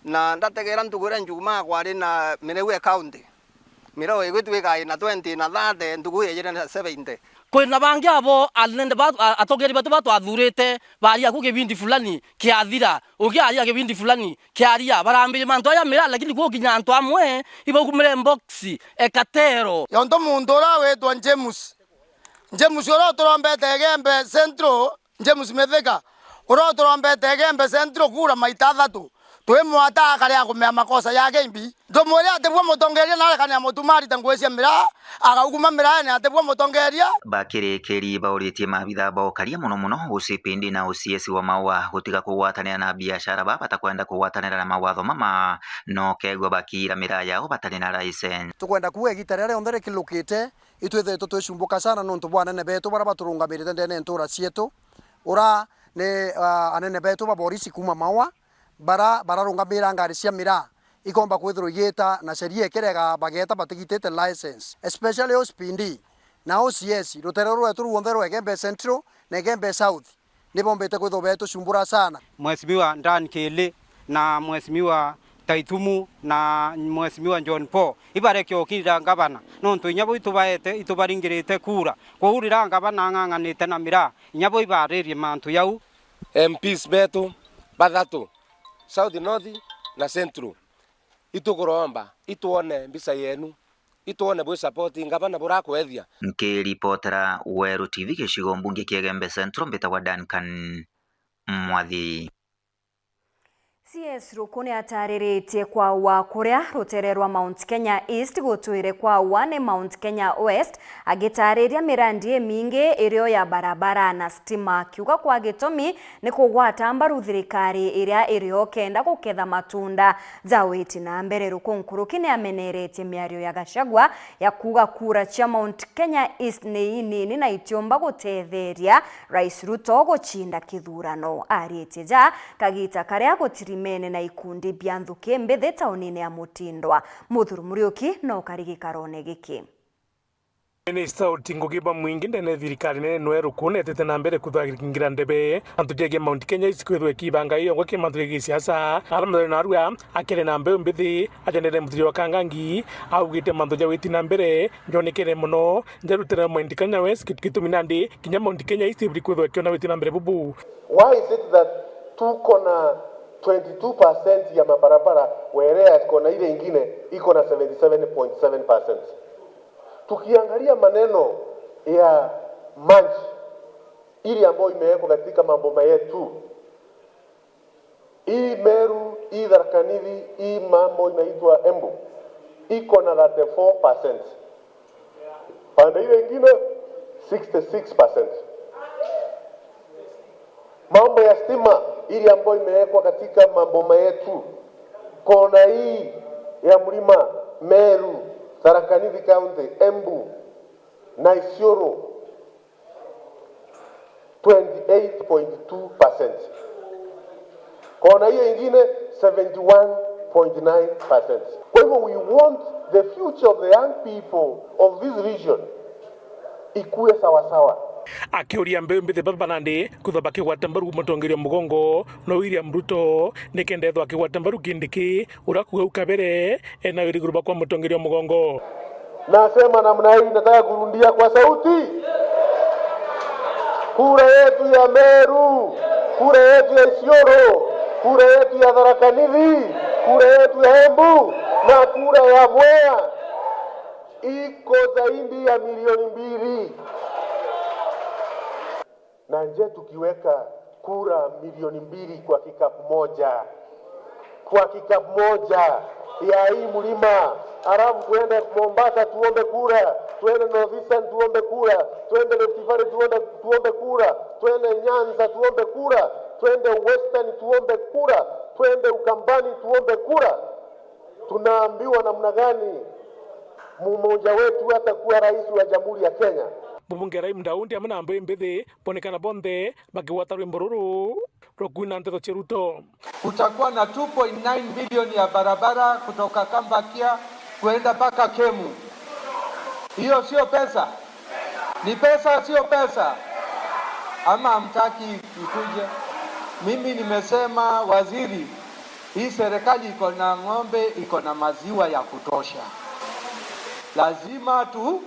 na ndategera ntuku iria Njumaa kwari na mireu e county. Mireo igwituika ina twenty na thirty, ntuku ijire na seventy. Kwina bangi abo anene ba, a-, atongeria betu batwathurite, baria ku kibindi fulani kiathira, ungi aria kibindi fulani kiaria, barambiria mantu aja miraa, lakini gukinya antu amwe ibaumire mbox, ekatero. Yontu muntu uria witwa James, James uria uturombete Igembe Central, James Mithika, uria uturombete Igembe Central kura maita athatu, twimwata akare akumea makosa jake imbi. Ndumwire atibua mutongeria na arekane na mutuma arite ngugi cia miraa, agaukuma miraene atibua mutongeria. Bakirikiri bauritie maabitha ba ukaria mono mono O C P D na O C S wa Maua gutiga kugwatanira na biashara baa batakwenda kugwatanira na mawatho mama, na ukegua bakiira miraa yao batari na license. Tukwenda kuuga igita riria rionthe rikilukite, Itwithiritwe twicumbuka sana nontu bwa anene betu baria baturungamirite ndene ya ntura cietu, ura ni, ah, anene betu ba borisi kuuma Maua, bara bararungamira ngari cia miraa ikomba kwithirwa igiita na sheria ikirega bageeta batigitite license, especially O C P D na O C S, rutere rwetu ruonthe rwa Igembe Central na Igembe South. Nibombite kwithirwa betucumbura sana. Mheshimiwa Dan Kili na Mheshimiwa Taitumu na Mheshimiwa John Paul, ibareke ukirira ngavana, nontu inya bo itubaete, itubaringirite kura. Kwou rira ngavana ang'ang'anite na miraa, inya bo ibaririe mantu jau. M Ps betu bathatu, South, North na Central, itukuromba itwone mbica yenu, itwone bwi support ngavana burakwethia. Nkiripotera Weru T V gicigo mbunge kia Igembe Central, mbitagwa Duncan Mwathi. C S Ruku ni atariritie kwaua kuria rutere rwa Mount Kenya East gutwire kwaua ni Mount Kenya West, agitariria mirandi imingi irio ya barabara na stima, akiuga kwa gitumi ni kugwata mbaru thirikari iria irio kenda guketha matunda ja witi na mbere. Ruku nkuruki ni ameneretie miario ya Gachagua ya kuuga kura cia Mount Kenya East ni inini na itiumba gutetheria Rais Ruto gucinda kithurano. Aritie ja kagita karia gutirimene na ikundi bia nthuki mbithi taunine ya Mutindwa. Muthuri Muriuki no kari gikarone giki. Minista uti ngugi bwa mwingi ndene ya thirikari nene nwe Ruku netete na mbere kuthagira ndebe mantu jegie Mount Kenya East kwithwe kibanga iyo ngwa ki mantu jegie siasa. Ara muthenya narua akere na mbeu mbithi ajendere muthirio wa Kangangi augite mantu ja witi na mbere njonekere muno nja rutere Mount Kenya West, git-, gitumi nandi kinya Mount Kenya East iburi kwithwa ikiona witi na mbere bubu. Why is it that tuko na twenty two percent ya mabarabara, whereas kona ile ingine iko na seventy seven point seven percent? Tukiangalia maneno ya maji, ile ambayo imewekwa katika maboma yetu, hii Meru, hii Tharaka Nithi, hii mambo inaitwa Embu, iko na thirty four percent. Pande ile ingine, sixty six percent. Mambo ya stima, ile ambayo imewekwa katika maboma yetu, kona hii ya mlima, Meru, Tharaka Nithi County, Embu na Isiolo, twenty eight point two percent. Kona hiyo ingine, seventy one point nine percent. Kwa hivyo, we want the future of the young people of this region ikue sawasawa. Akiuria mbeu mbithi baba nandi kutha bakigwata mbaru mutongeria mugongo no William Ruto, nikenda ethwa akigwata mbaru Kindiki, uria kuuga u kabere ena wiriguru bakwa mutongeria mugongo. Nasema namna hii, nataka kurudia kwa sauti. Kura yetu ya Meru, kura yetu ya Isiolo, kura yetu ya Tharaka Nithi, kura yetu ya Embu na kura ya Mwea iko zaidi ya milioni mbili. Na je, tukiweka kura milioni mbili kwa kikapu moja, kwa kikapu moja ya hii mlima, alafu tuende Mombasa tuombe kura, tuende North Eastern tuombe kura, tuende Rift Valley tuombe, tuombe kura, tuende Nyanza tuombe kura, tuende Western tuombe kura, tuende Ukambani tuombe kura, tunaambiwa namna gani mmoja wetu atakuwa rais wa Jamhuri ya Kenya? Mubunge Ibrahim Daudi amwe na mbeu mbithi bonekana bonthe bakigwata rwimbo ruru rwa kuina nteto cia Ruto. Kutakuwa na two point nine billion ya barabara kutoka Kambakia kuenda mpaka Kemu. Hiyo sio pesa? Ni pesa, sio pesa? Ama hamtaki ikuje? Mimi nimesema, waziri, hii serikali iko na ng'ombe, iko na maziwa ya kutosha. Lazima tu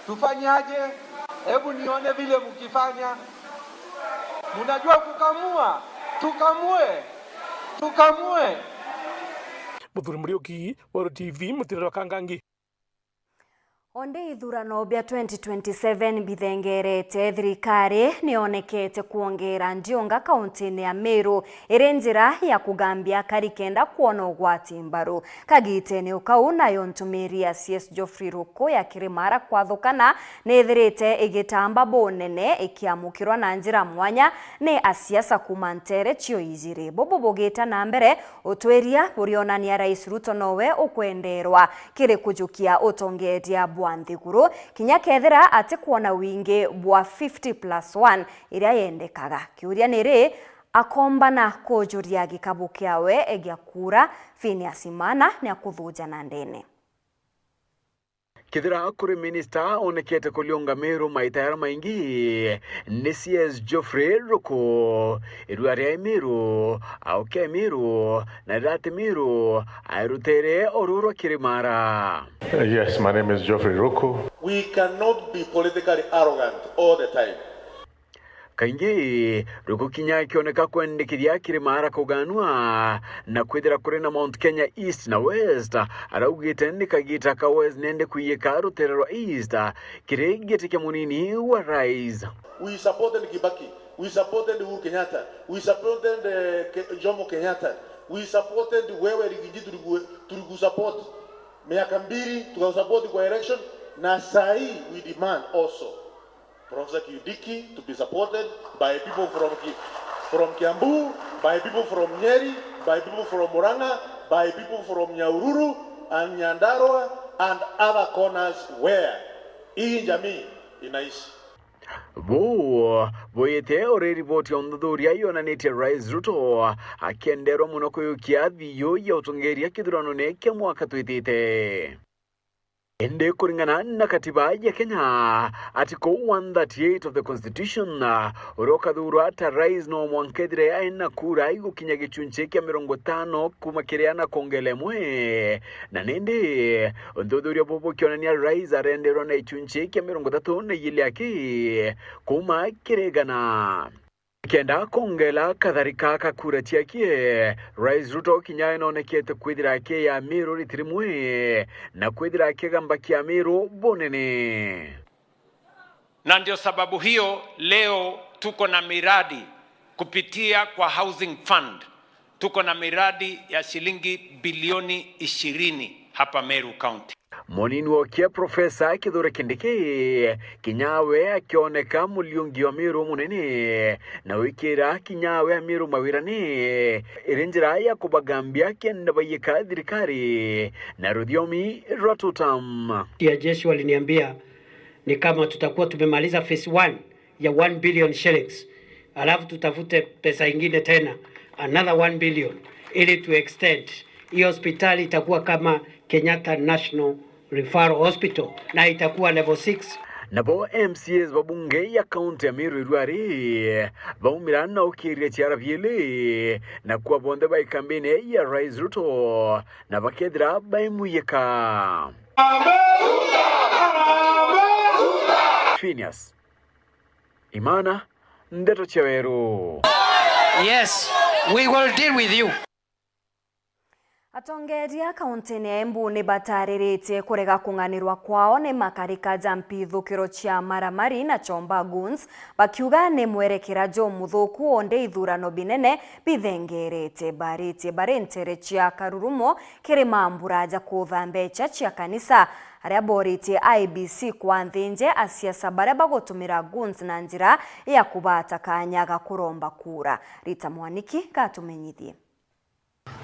Tufanyaje? Hebu nione vile mkifanya. Mnajua kukamua? Tukamue. Tukamue. Muthuri Muriuki, Weru T V, mutiriro wa Kangangi. Onde ithurano bia twenty twenty-seven bithengerete, thirikari nionekete kwongera ndiunga kauntine ya Meru iri njira ya kugambia akari kenda kwona ugwati mbaru. Kagitene o kau, nayo ntumiri ya C S Geoffrey Ruku ya Kirimara kwathukana nithirite igitamba bunene ikiamukirwa na njira mwanya ni asiasa kuuma ntere cio ijiri. Bubu bugita na mbere, utwiria burionania Rais Ruto nowe ukwenderwa kiri kujukia utongeria bwa wa nthiguru, kinya kethira atikwona wingi bwa fifty plus one iria yendekaga. Kiuria ni ri, akombana kujuria gikabu kiawe gia kura? Phineas Imana ni akuthuja na ndene. Kethira kuri minista onekete kuriunga Meru maita jaria maingi, ni C S Geoffrey Ruku. Irua ria Meru, auke Meru, na rirati Meru, airutere o ruru kiri mara. Yes, my name is Geoffrey Ruku. We cannot be politically arrogant all the time. Kaingi, Ruku kinya akioneka kwendekithia kiri mara kuganua, na kwithira kuri na Mount Kenya East na West, araugite ni kagita ka West nende kwiyika rutere rwa East kiri giti kia munini wa rais. We supported Kibaki. We supported Uhuru Kenyatta. We supported, eh, Ke-, Jomo Kenyatta. We supported wewe Rigiji, tuliku-, tulikusupport miaka mbili, tukasupport kwa election, na sahi we demand also Professor Kindiki to be supported by people from Ki-, from Kiambu, by people from Nyeri, by people from Murang'a, by people from Nyahururu and Nyandarua and other corners where hii jamii inaishi. Buu bwite uri riboti ya uthuthuria yonanitie Rais Ruto akienderwa mono kuyukia thiu ya utongeria kithurano-ini kia mwaka twitite. Indi kuringana na katiba ya Kenya, article one thirty-eight of the constitution, uria ukathurwa ta rais no mwanka ethire aina kura igukinya gichunchi kia mirongo itano kuma kiri ana kongela imwe. Na nindi, uthuthuria bubu bukionania rais arenderwa na ichunchi kia mirongo itatu na igiri aki kuma kiri igana. Kenda kongela katharika ka kura ciakie, Rais Ruto kinya inonekete kwithira akiya Meru riti rimwe, na kwithira akigamba kia Meru bunene. Na ndio sababu hiyo leo tuko na miradi kupitia kwa Housing Fund. Tuko na miradi ya shilingi bilioni ishirini hapa Meru County. Munini wokie Profesa Kithure Kindiki, kinya we akioneka muriungi wa Meru munene, na wikira kinya we Ameru mawirani, iri njira ya kubagambia kenda baiyika thirikari na ruthiomi rwa tutam. Ya jeshi waliniambia ni kama tutakuwa tumemaliza phase one ya one billion shillings, alafu tutafute pesa ingine tena, another one billion, ili tu extend. Hiyo hospitali itakuwa kama Kenyatta National Referral Hospital na itakuwa level six. Nabo M C As ba bunge ya kaunti ya Meru irwari baumira na ukiria ciara biili na kuwa bonthe bai kambini ya Rais Ruto na bakethira baimuyika. Phineas Imana, Ndeto cia Weru. Yes, we will deal with you. Atongeria kauntini ya Embu ni batariritie kurega kung'anirwa kwao ni makarika ja mpithukiro cia maramari na chomba goons, bakiuga ni mwerekera jumuthuku undi ithurano binene bithengerete. Baritie bari ntere cia karurumo kiri mambura ja kutha mbecha cia kanisa, aria boritie I E B C kwanthinje asiasa baria bagutumira goons na njira ya kubata kanya ga kuromba kura. Rita Mwaniki gatumenyithie.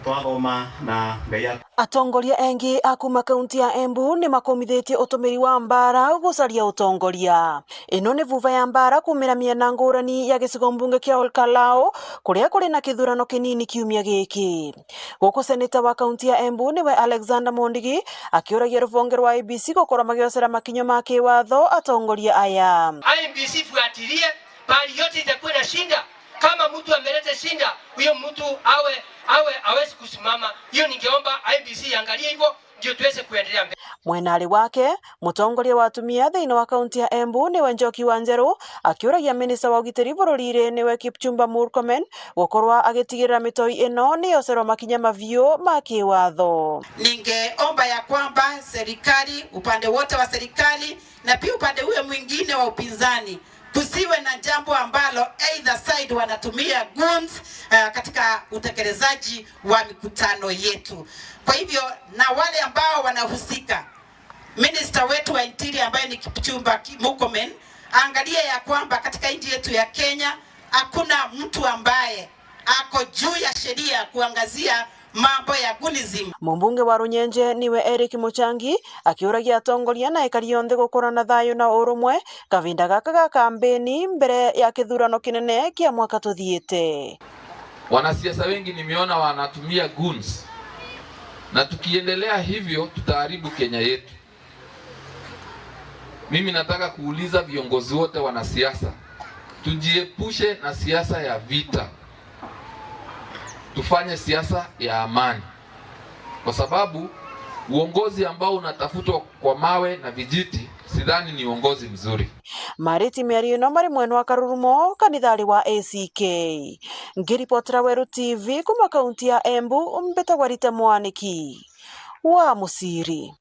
Twathoma na Ngai a- Atongoria engi a kuma kaunti ya Embu ni makomithitie utumiri wa mbara gucaria utongoria. Ino ni vuva ya mbara kumira miena ngurani ya gicigo mbunge kia Ol Kalou, kuria kuri na kithurano kinini kiumia giki. Guku seneta wa kaunti ya Embu niwe Alexander Mondigi akiuragia rubonge rwa I E B C gukorwa magiocera makinya ma kiwatho atongoria aya. I E B C ifuatilie, pahali yote itakuwa na shinda, kama mtu ameleta shinda, huyo mtu awe, awe hawezi kusimama. Hiyo ningeomba I E B C iangalie hivyo, ndio tuweze kuendelea mbele. Mwenari wake, mutongoria wa atumia thiini wa kaunti ya Embu niwe Njoki wa Njeru, akiuragia minista wa ugitiri bururi-ri niwe Kipchumba Murkomen gukorwa agitigirira mitoi ino ni yocerwa makinya maviu ma kiwatho. Ningeomba ya kwamba serikali, upande wote wa serikali na pia upande huyo mwingine wa upinzani, kusiwe na jambo ambalo either side wanatumia goons, uh, katika utekelezaji wa mikutano yetu. Kwa hivyo, na wale ambao wanahusika, minister wetu wa interior ambaye ni Kipchumba Ki-, Murkomen, angalia ya kwamba katika nchi yetu ya Kenya hakuna mtu ambaye ako juu ya sheria kuangazia mambo ya goonism. Mumbunge wa Runyenje niwe Eric Muchangi akiuragia atongoria na ekari onthe gukura na thayu na urumwe kavinda gaka ga kambeni mbere ya kithurano kinene kia mwaka tuthiite. Wanasiasa wengi nimeona wanatumia goons, na tukiendelea hivyo tutaharibu Kenya yetu. Mimi nataka kuuliza viongozi wote wanasiasa, tujiepushe na siasa ya vita, tufanye siasa ya amani, kwa sababu uongozi ambao unatafutwa kwa mawe na vijiti, sidhani ni uongozi mzuri. Mariti miario ino mari mwena wa Karurumo kanithari wa A C K. Ngiripotera Weru T V kuma kaunti ya Embu, mbitagwa Rita Mwaniki wa Musiri.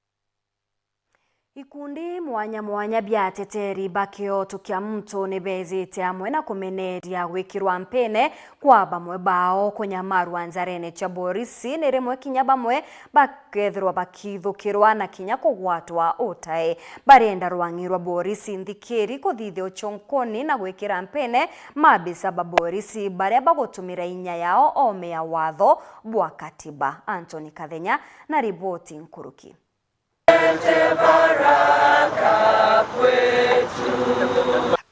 Ikundi mwanya mwanya bia ateteri ba kioto kia muntu ni beejite amwe na kumeneria gwikirwa mpene kwa bamwe bao kunyamarwa njarene cia borisi, ni rimwe kinya bamwe bakethirwa bakithukirwa na kinya kugwatwa utae. Barenda rwang'i rwa borisi nthikiri kuthithia uchonkoni na gwikira mpene maabisa ba borisi baria bagutumira inya yao oome ya watho bwa katiba. Anthony Kathenya na riboti nkuruki.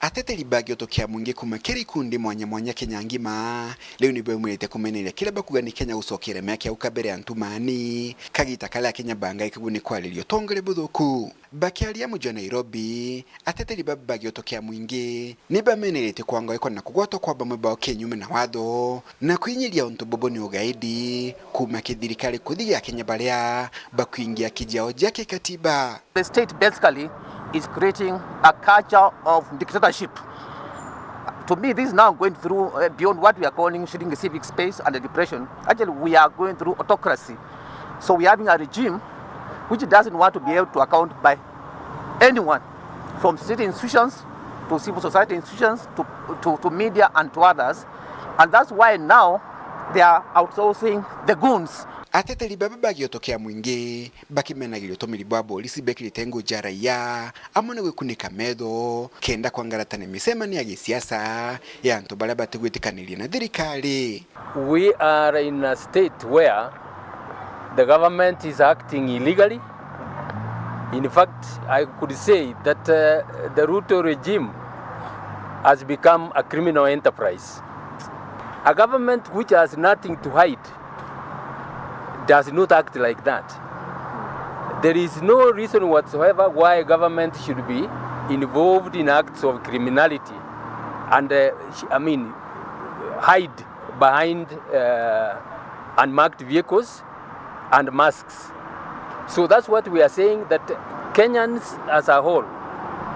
Ateteri ba gioto kia mwingi kuma kiri ikundi mwanya mwanya Kenya ngima riu ni baumiritie kumeneria kiria bakuga ni Kenya gucokera miaka ya uka mbere ya ntumani, kagita karia Akenya bangai kaguni kwariria utongoria buthuku. Bakiaria muji wa Nairobi, ateteri baba ba gioto kia mwingi ni bameneretie kwangwa iko na kugwatwa kwa bamwe bao kinyume na watho na kwinyiria untu bubu ni ugaidi kuma kithirikari kuthi gia Kenya baria bakwingia kijiao jia kikatiba. The state basically is creating a culture of dictatorship. To me, this is now going through, uh, beyond what we are calling shrinking civic space and depression. Actually, we are going through autocracy. So we are having a regime which doesn't want to be held to account by anyone, from state institutions to civil society institutions to, to, to media and to others. And that's why now they are outsourcing the goons. Ateteri baba ba gioto kia mwingi bakimenagiria utumiri bwa borisi bekirite nguo cia raia amwe na gwikunika metho kenda kwangaratania micemanio ya gisiasa ya antu baria batigwitikaniria na thirikari. We are in a state where the government is acting illegally. In fact, I could say that, uh, the Ruto regime has become a criminal enterprise. A government which has nothing to hide does not act like that. There is no reason whatsoever why government should be involved in acts of criminality and, uh, sh-, I mean, hide behind, uh, unmarked vehicles and masks. So that's what we are saying, that Kenyans as a whole,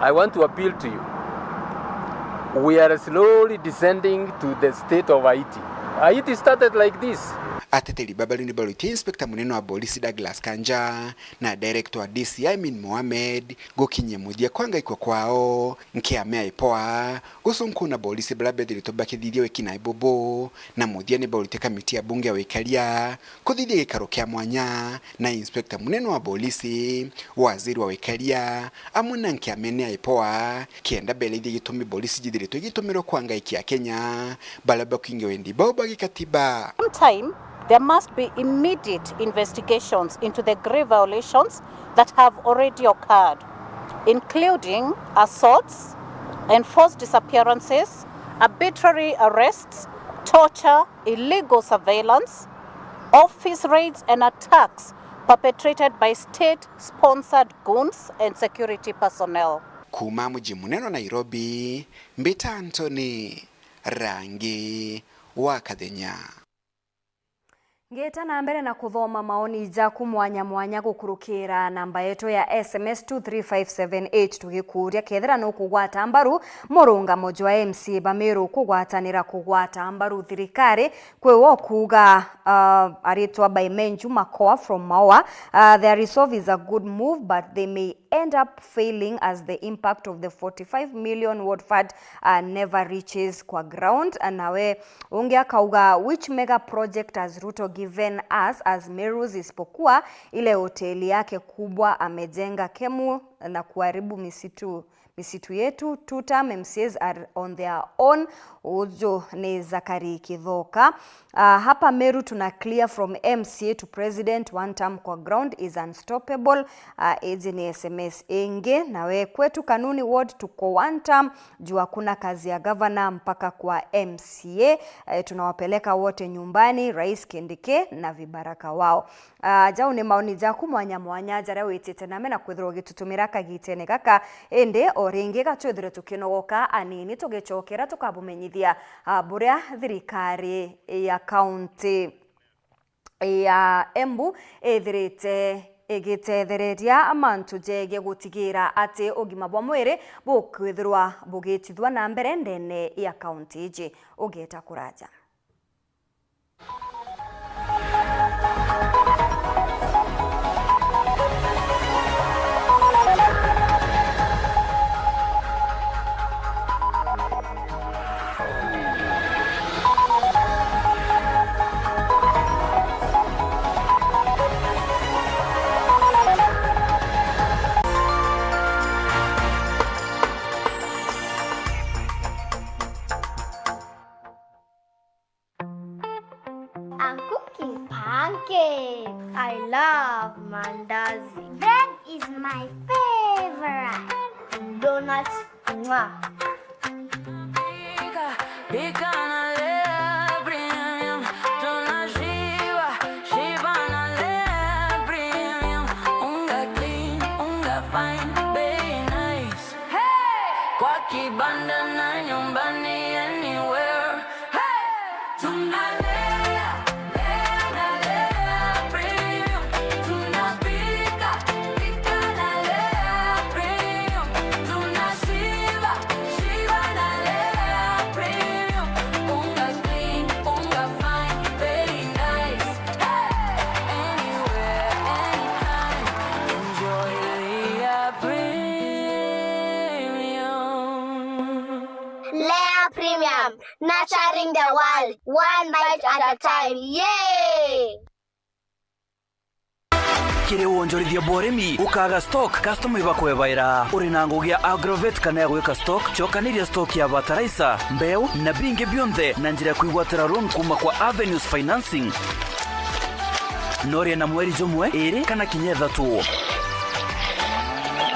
I want to appeal to you. We are slowly descending to the state of Haiti. Haiti started like this. Ateteri baba riu ni barutie Inspector munene wa borisi Douglas Kanja na Director wa D C I Amin Mohamed gukinyia muthia kwa ngaikwa kwao nkiamea ipoa gucunku na borisi baria bethiritwe bakithithia wikinae bubu, na muthia ni baurite kamiti ya bunge ya wikaria kuthithia gikaro kia mwanya na inspector munene wa borisi, waziri wa wikaria, amwe na nkiamene ya ipoa, kenda beleithia gitumi borisi jithiritwe igitumirwa kwa ngai kia Kenya, baria bakwingia wendi bau ba gikatiba. Sometime there must be immediate investigations into the grave violations that have already occurred, including assaults, enforced disappearances, arbitrary arrests, torture, illegal surveillance, office raids and attacks perpetrated by state-sponsored goons and security personnel. Kuuma muji munene wa Nairobi, mbita Anthony Rangi wa Kathenya. Ngita na mbere na kuthoma maoni jaku mwanya mwanya gukurukira namba yetu ya S M S two three five seven eight, tugikuuria kethira nukugwata mbaru murungamo jwa M C A ba Meru kugwatanira kugwata mbaru thirikari, kwi wo kuuga, uh, aritwa by Menju Makoa from Maua, uh, their resolve is a good move, but they may end up failing as the impact of the forty-five million ward fund, uh, never reaches kwa ground. Uh, nawe ungi akauga, which mega project has Ruto given us as Merus isipokuwa ile hoteli yake kubwa amejenga Kemu na kuharibu misitu, misitu yetu, two term M C As are on their own. Uju ni Zakari Kithoka. Ah, hapa Meru tuna clear from M C A to president, one term kwa ground is unstoppable. Ah, iji ni S M S ingi. Nawe kwetu Kanuni ward tuko one term, juu hakuna kazi ya gavana mpaka kwa M C A. Eh, tunawapeleka wote nyumbani, Rais Kindiki na vibaraka wao. Ah, jau ni maoni jaku mwanya mwanya jaria witite name na kwithirwa ugitutumira kagitene gaka. Indi o ringi ga twithire tukinogoka anini, tugicokera tukabumenyithia, ah, buria thirikari ya kaunti ya Embu ithirite igitethereria mantu jegie gutigira ati ugima bwa mwiri bukwithirwa bugitithua na mbere ndene ya kaunti iji. Ugeta kuraja. I'm cooking pancakes. I love mandazi. Bread is my favorite. Donuts, mwah. Pika, pika na Lea Premium. Tunashiba, shiba na Lea Premium. Unga clean, unga fine, bei nice. Hey! Kwa kibanda na nyumbani, anywhere. Hey! Tunalea, lea na Lea Premium. Tunapika, pika na Lea Premium. Tunashiba, shiba na Lea Premium. Unga clean, unga fine, very nice. Hey! Anywhere, anytime. Enjoy Lea Premium. Lea Premium, nurturing the world, one bite at a time. Yay! Kiri wonjorithia bwa urimi, ukaga stock, customer ibakwebaira. Uri na ngugi ya Agrovet kana ya gwika stock, cokaniria stock ya fertilizer, mbeu, na bingi bionthe na njira ya kwigwatira loan kuma kwa Avenues Financing. Noria na mweri jumwe, iri, kana kinya ithatu.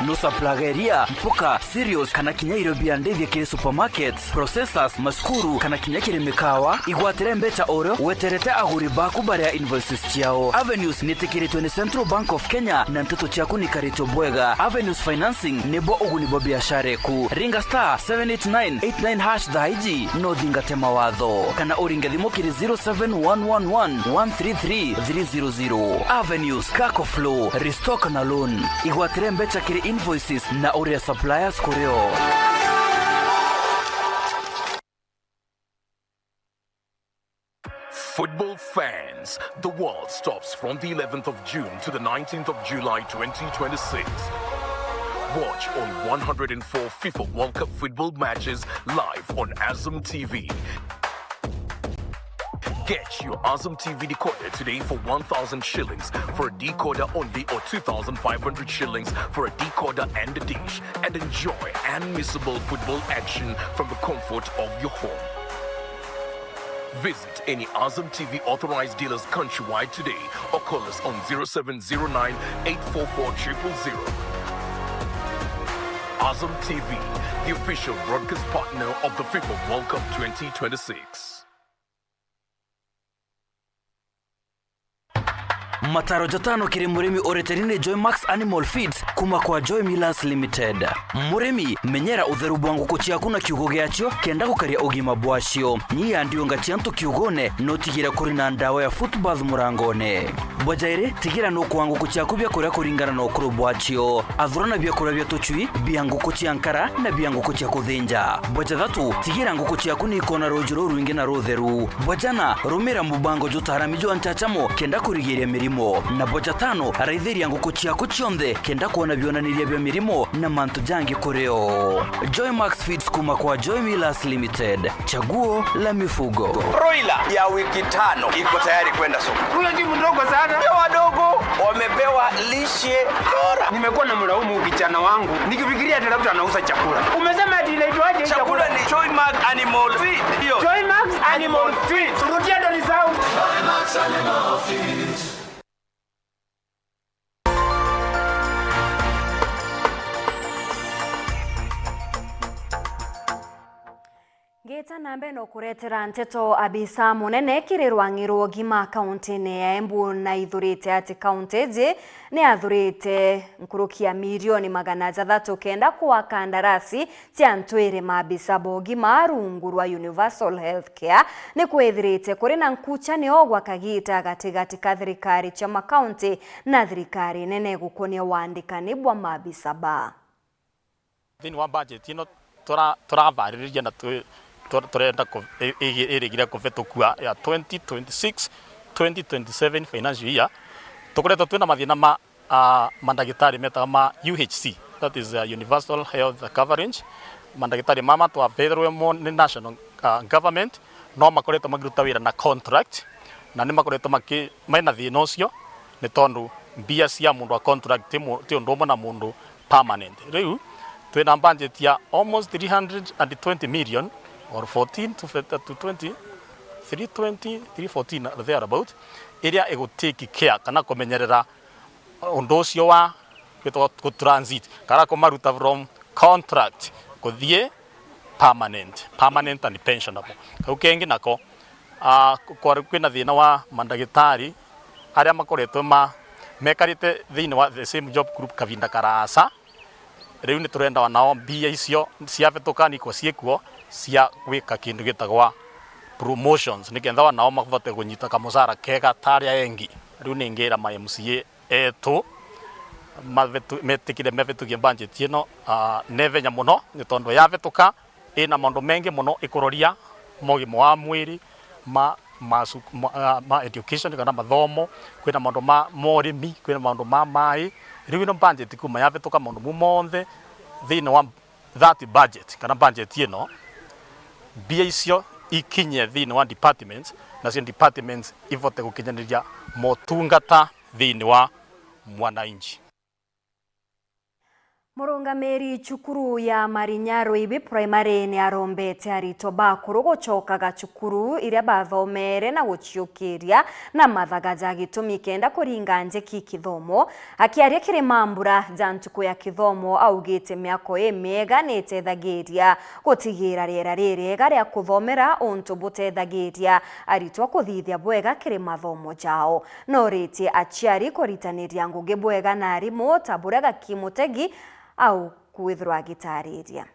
Nusaplaga iria, mpoka, cereals, kana kinya irio bia ndithia kiri supermarkets, processors, macukuru, kana kinya kiri mikawa. Igwatire mbeca o rio weterete aguri baku baria invoices ciao. Avenues nitikiritwe ni Central Bank of Kenya na nteto ciaku nikaritwe bwega. Avenues Financing nibo uguni bwa biashara eku. Ringa star seven eight nine eight nine hash thaa iji na uthingate mawatho. Kana uringe thimu kiri zero seven one one one one three three three zero zero. Avenues, Kako Flow, Restock na Loan. Igwatire mbeca kiri invoices na uria suppliers kuri o. Football fans, the world stops from the eleventh of June to the nineteenth of July twenty twenty-six. Watch all one hundred and four FIFA World Cup football matches live on Azam T V. Get your Azam T V decoder today for one thousand shillings for a decoder only, or two thousand five hundred shillings for a decoder and a dish, and enjoy unmissable football action from the comfort of your home. Visit any Azam T V authorized dealers countrywide today or call us on zero seven zero nine eight four four triple zero. Azam T V, the official broadcast partner of the FIFA World Cup twenty twenty-six. Mataro jatano kiri murimi ureteri ni Joy Max Animal Feeds kuma kwa Joy Millers Limited. Murimi, menyera utheru bwa nguku ciaku na kiugo giacio kenda gukaria ugima bwacio. Nyia ndiunga cia antu kiugone na utigire kuri na ndawa ya foot bath murangone. Bwa jairi, tigira nukuaa nguku ciaku biakuria kuringana na ukuru bwacio. Athurana biakuria bia tucui, bia nguku cia nkara na bia nguku cia kuthinja. Bwa jathatu, tigira nguku ciaku niikona ruuji rurwingi na rutheru. Bwa jana, rumira mubango jutaarami jwa nchachamo kenda kurigiria mirimu. mo. Na bocha tano, raithiria nguku ciaku cionthe kenda kwona bionaniria bia mirimo na mantu jangi kuri o. Joymax Feeds kuma kwa Joy Millers Limited. Chaguo la mifugo. Broiler ya wiki tano iko tayari kwenda soko. Huyo si mdogo sana. Ndio wadogo wamepewa lishe bora. Nimekuwa na mlaumu kijana wangu nikifikiria ati labda anauza chakula. Umesema ati inaitwaje hii chakula? Chakula ni Joymax Animal Feed. Hiyo. Joymax Animal Feed. Rudia ndo nisahau. Ngita na mbere no kuretera nteto. Abisa munene kiri rwang'i rwa ugima kauntine ya Embu naithurite ati kaunti iji niyathurite nkuruki ya milioni magana jathatu kenda kwa kandarasi cia ntwiri maabisa ba ugima rungu rwa Universal Health Care. Ni kwithirite kuri na nkuchanio gwa kagita gatigati ka thirikari cia makaunti na thirikari nene gukonia wandikani bwa maabisa ba. Thiini wa budget ino tura-, turavaririria na tu-, tu-, turenda ku-, i-, i-, irigire kuvitukua ya twenty twenty-six, twenty twenty-seven financial year, tukoretwo twina mathina ma, ah, mandagitari metaga ma U H C, that is, uh, Universal Health Coverage. Mandagitari mama twavirwe mo ni national, uh, government, no makoretwo makiruta wira na contract, na ni makoretwo maki-, maina thina ucio, ni tondu mbia cia mundu wa contract ti mu-, ti undu umwe na mundu permanent. Riu twina budget ya almost three hundred and twenty million or fourteen to, to twenty, three twenty, three fourteen, thereabout, iria igu take care kana kumenyerera undu ucio wa gwitagwa ku transit, kana kumaruta from contract kuthii permanent, permanent and pensionable. Kau kengi nako, ah, ku-, kwari kwina thina wa mandagitari aria makoretwe ma-, mekarite thiini wa the same job group kavinda karasa. Riu ni turenda o nao mbia icio ciavituka nikwo ciikuo cia gwika kindu gitagwa promotions, nikenda o nao mavote kunyita kamucara kega ta aria engi. Riu ningira ma M C A etu mavitu-, metikire mevitukie budget ino, ah, nevenya muno, ni tondu yavituka ina maundu mengi muno ikuroria ma ugima wa mwiri, ma, ma, ma, ah, ma education kana mathomo, kwina maundu ma, ma urimi, kwina maundu ma mai. Riu ino budget kuma yavituka maundu mau monthe thiini wa that budget kana budget ino, mbia icio ikinye thiini wa departments, nacio departments ivote gukinyaniria motungata thiini wa mwananchi. Murungamiri cukuru ya Marinya Ruibi Primary ni arombete aritwa bakuru gucokaga cukuru iria bathomere na guciukiria na mathaga ja gitumi kenda kuringa njeki kithomo. Akiaria kiri mambura ja ntuku ya kithomo, augite miako imiega ni itethagiria gutigira riera ririega ria kuthomera, untu butethagiria aritwa kuthithia bwega kiri mathomo jao. Noritie aciari kuritaniria ngugi bwega na arimu ta buria Gaki Mutegi au kwithirwa agitariria.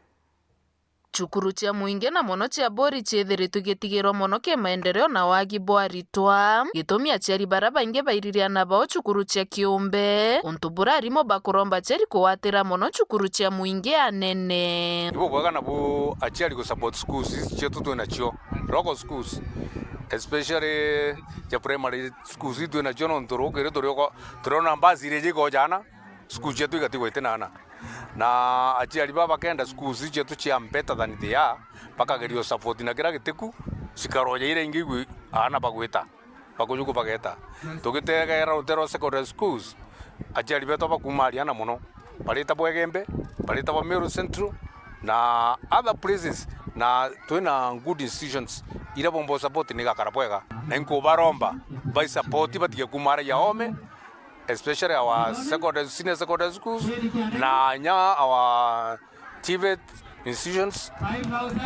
Cukuru cia muingi na mono cia Bori ciithiritwe igitigirwa mono kimaendeleo na wagi bwa aritwa. Gitumi aciari baria baingi bairirie ana bao cukuru cia kiumbe, untu buria arimu bakuromba aciari kugwatira mono cukuru cia muingi anene. Ni bubwega nabu aciari gu support schools ici cietu twi nacio, local schools, especially cia primary schools itwi nacio, nontu rukiri turiona mbasi iria jigojana, school cietu igatigwa itina ana. Na aciari baa bakenda schools cietu cia better than they are, bakageria support na kira gitiku, cikaroja iria ingi igwi aana bagwita, bakujuku bageta. Tugitegera rutero secondary schools, aciari betu bakuuma Ariana mono, barita bwa Igembe, barita bwa Meru Central, na other places, na twina good institutions iria bomba support ni gakara bwega. Na inkubaromba, bai support batige kuuma aria ya ome, especially our secondary, senior secondary schools, na nya our TVET institutions,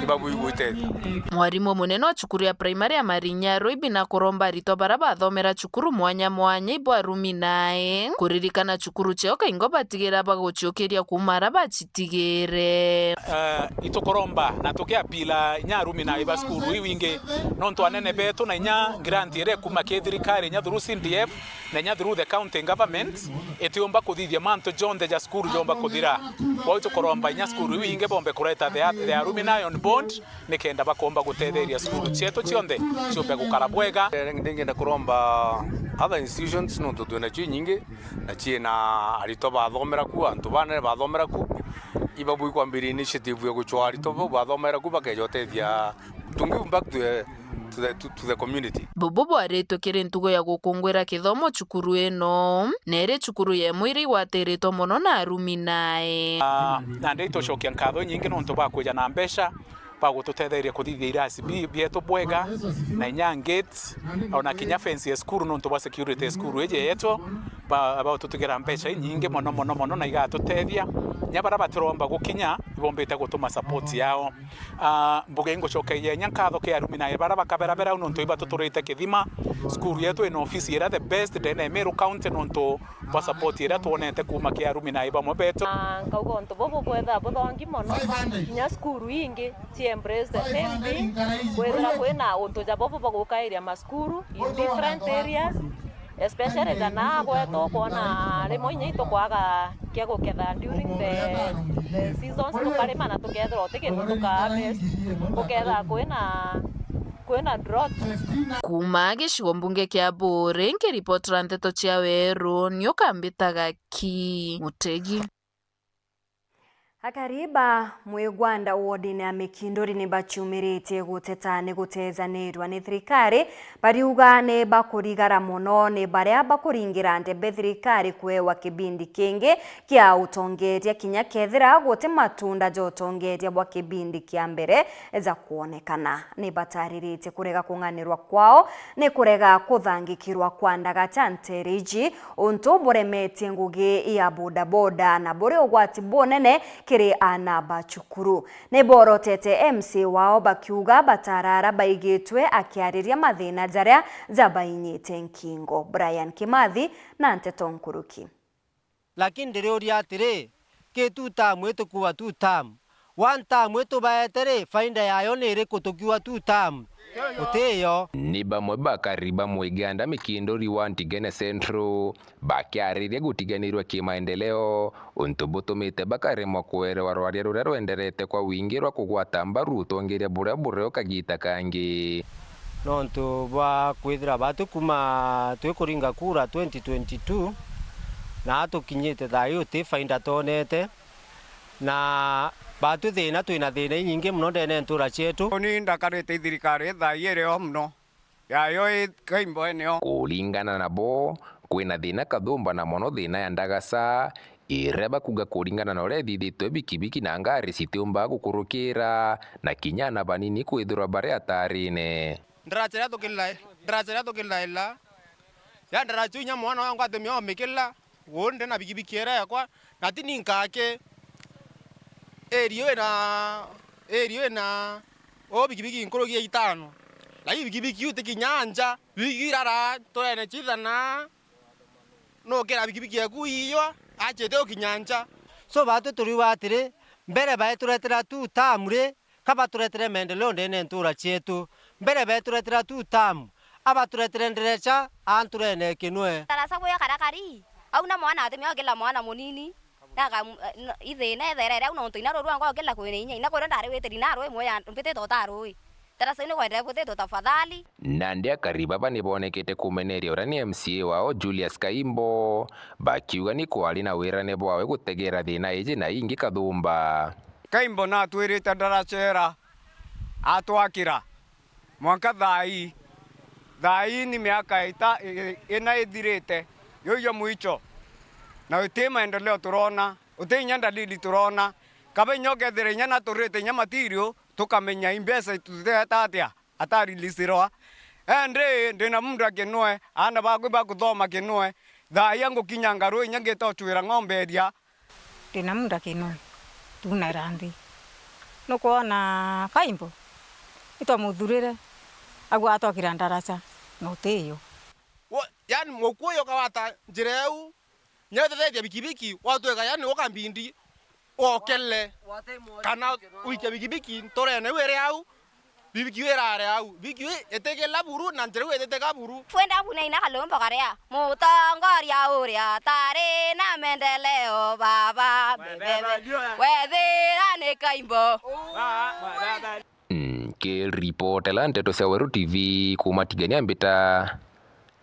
ibabu igwitethia. Mwarimu munene wa cukuru ya primary ya Marinya Ruibi na kuromba aritwa baria bathomera cukuru mwanya mwanya ibwarumi nae kuririkana cukuru ciao kaingo batigira baguciukiria kuuma aria bacitigire. Eh, itukuromba na tukiapila nya arumi na iba cukuru iu ingi, nontu anene betu na inya grant iria ikuma ki thirikari, inya through C D F, na inya through the county government, itiumba kuthithia mantu jonthe ja cukuru jomba kuthira. Kwou tukuromba inya cukuru iu ingi bombe kureta the, the alumni on board, nikenda bakomba gutetheria cukuru cietu cionthe ciumbe gukara bwega. Ndingenda kuromba Other institutions nontu twina cio inyingi, na ciina aritwa bathomera ku, antu banene bathomera ku, ibabui kwambiria initiative ya gucwaa aritwa bau bathomera ku bakeja utethia to give back to the, to the, to, to the community. Bubu bwaritwe kiri ntugo ya gukungwira kithomo cukuru ino, na iri cukuru yemwe iria igwatiritwe mono na arumi nae. Ah, na ndi tucokia nkatho inyingi nontu bwa kwija na mbeca, bwa gututetheria kuthithia irasi bi-, bietu bwega, na inya gate, ona kinya fence ya cukuru nontu bwa security ya cukuru iji yetu, ba-, baututigira mbeca inyingi mono, mono, mono, na igatutethia. Inya baria batiromba gukinya, ibombite gutuma support yao. Ah, mbuge ingucokeria inya nkatho ki arumi na baria bakaberabera au nontu ibatuturite kithima. Cukuru yetu ina ofisi iria the best ndene ya Meru County nontu bwa support iria twonete kuuma ki arumi na bamwe betu. Ah, nkauga untu bubu bwetha buthongi mono, kinya cukuru ingi ci embrace the same thing, kwithira kwina untu ja bubu bwa gukairia macukuru in different areas, especially jana gwetu ukwona rimwe inya itukwaga kia guketha during the, the seasons, tukarima na tukethirwa uti kintu tuka harvest, gukethira kwina, kwina drought. Kuuma gicigo mbunge kia Buuri, nkiripotera nteto cia Weru, ni ukambitaga Ki Mutegi. Akari ba Mwigwanda wodine ya Mikinduri ni baciumiritie guteta ni gutejaniirua ni thirikari, bariuga ni bakurigara mono ni baria bakuringira ndebe thirikari kuewa kibindi kingi kia utongeria kinya kethira guti matunda ja utongeria bwa kibindi kia mbere ja kwonekana. Ni batariritie kurega kung'anirwa kwao ni kurega kuthangikirwa kwa ndagaca nteere iji, untu buremetie ngugi ya bodaboda na buri ugwati bunene kiri aana ba cukuru. Ni borotete M C A wao bakiuga bataraara baigitwe akiariria mathina jaria jabainyite nkingo. Brian Kimathi na nteto nkuruki. Lakini ndiriuria atiri, ki two term itukuwa two term? One term itubaete ri, faida yayo ni iriku tukiwa two term? Gutiyo. Ni bamwe bakari ba Mwiganda Mikinduri wa Ntigene Central, bakiariria gutiganirua kimaendeleo, untu butumite bakaremwa kuerewa rwaria ruria rwenderete kwa wingi rwa kugwata mbaru utongeria buria burio kagita kangi. Nontu bwa kwithira batu kuma twikuringa kura twenty twenty-two, na tukinyite thayu uti faida twonete, na batu thina, twina thina inyingi mono ndene ya ntura cietu. Uni ndakarite i thirikari thayu irio mono, yayo i kaimbo eneo. Kuringana nabo, kwina thina kathumba na mono thina ya ndagaca, iria bakuga kuringana na uria ithithitwe bikibiki na ngari citiumbaga gukurukira, na kinya ana banini kwithirwa bari atarine. Ndaraca iria tukila-, ndaraca iria tukilaila, ya ndaraca iu inya mwana wangwa atumia omikila, uu ndi na bikibiki iria yakwa, na ti ni nkaki, area ina, area ina, uu bikibiki nkuruki ya itano, lakini bikibiki iu ti kinya nja, bikibiki irara turene cithana. Nukira bikibiki eku iiywa, achite ukinya nja. So, batu turiuga atiri, mbere baeturetera two term ri, ka baturetere maendeleo ndene ntura cietu. Mbere beturetera two term, abaturetere nderecha, anturene kinwe. Tarasa kuya karia kari, au na mwana atimia okila mwana munini, na ka-, n-, ithina etherere au nontu ina ruru anga okila kwina inya, ina kwira ndari witiri na rui mwe ya, mbitite uta rui. Tarasa ni kwendere kwithitwe tafadhali. Nandi akari baba ni bonekete kumeneria uria ni M C A wao Julius Kaimbo, bakiuga ni kwari na wirane bwawe gutegera thina iji na ingi kathumba. Kaimbo natwirite ndaracera atwakira mwanka thaa ii. Thaa ii ni miaka ita-, i-, ina ithirite, yuyo mwicho, na uti maendeleo turona, uti inya ndalili turona. Kaba inya ukethira inya naturite inya material, tukamenya i mbeca ituteeta atia, atarilisirwa. Endi ndina munda kinwe, aana bakwi bakuthoma kinwe, thaa ii ngukinya ngaru inya ngita ucwira ng'ombe iria. Ndina munda kinwe, tunaira nthi. Nukwona Kaimbo? Itwamuthurire, agwa atwakira ndaraca, na utiyo. Wo-, yani, mukuyu ukawata njira eu, Nyetethetie bikibiki, watwika yani uka mbindi, wokele, kana uikia bikibiki nturene iu iri au, bikibiki iu irare au, bikibiki itikila buru na njira iu ititeka buru. Kwenda kunaina kalumbo karia, mutongoria uria atari na maendeleo, baba, bebebe, wethira ni Kaimbo. Nkiripotela nteto cia Weru T V kuuma Tigania Mbita,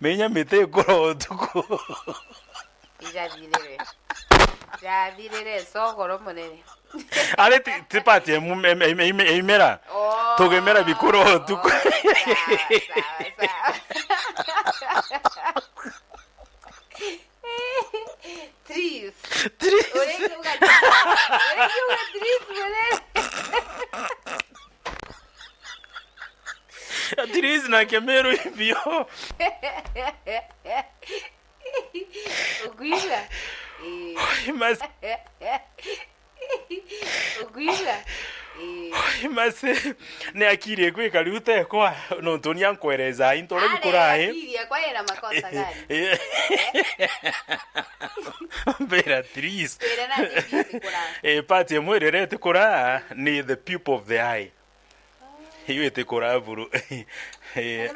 Menya miti ikura utuku. Ijathirire. Jathirire, sogoro munene. Ari ti, ti part ya mu-, em-, em-, em-, imera. Oh. Tugemera bikura utuku. Oh, sawa, sawa, sawa. Trees. Trees. Urikiuga trees. Urikiuga trees, munene. At least nake Meru ibio. Ukwigua? Ii. Oi, mas- Ukwigua? Ii. Oi, mase, ni akiri ikwika riu tekwa, nontu ni ankwereza into uria bikurai. Akiri yakwa ina makosa gani? Eh. Mbera, at least. Twire na nini itikura? Eh, part imwe iria itikura ni the pupil of the eye. Hiyo itikura buru. Eh.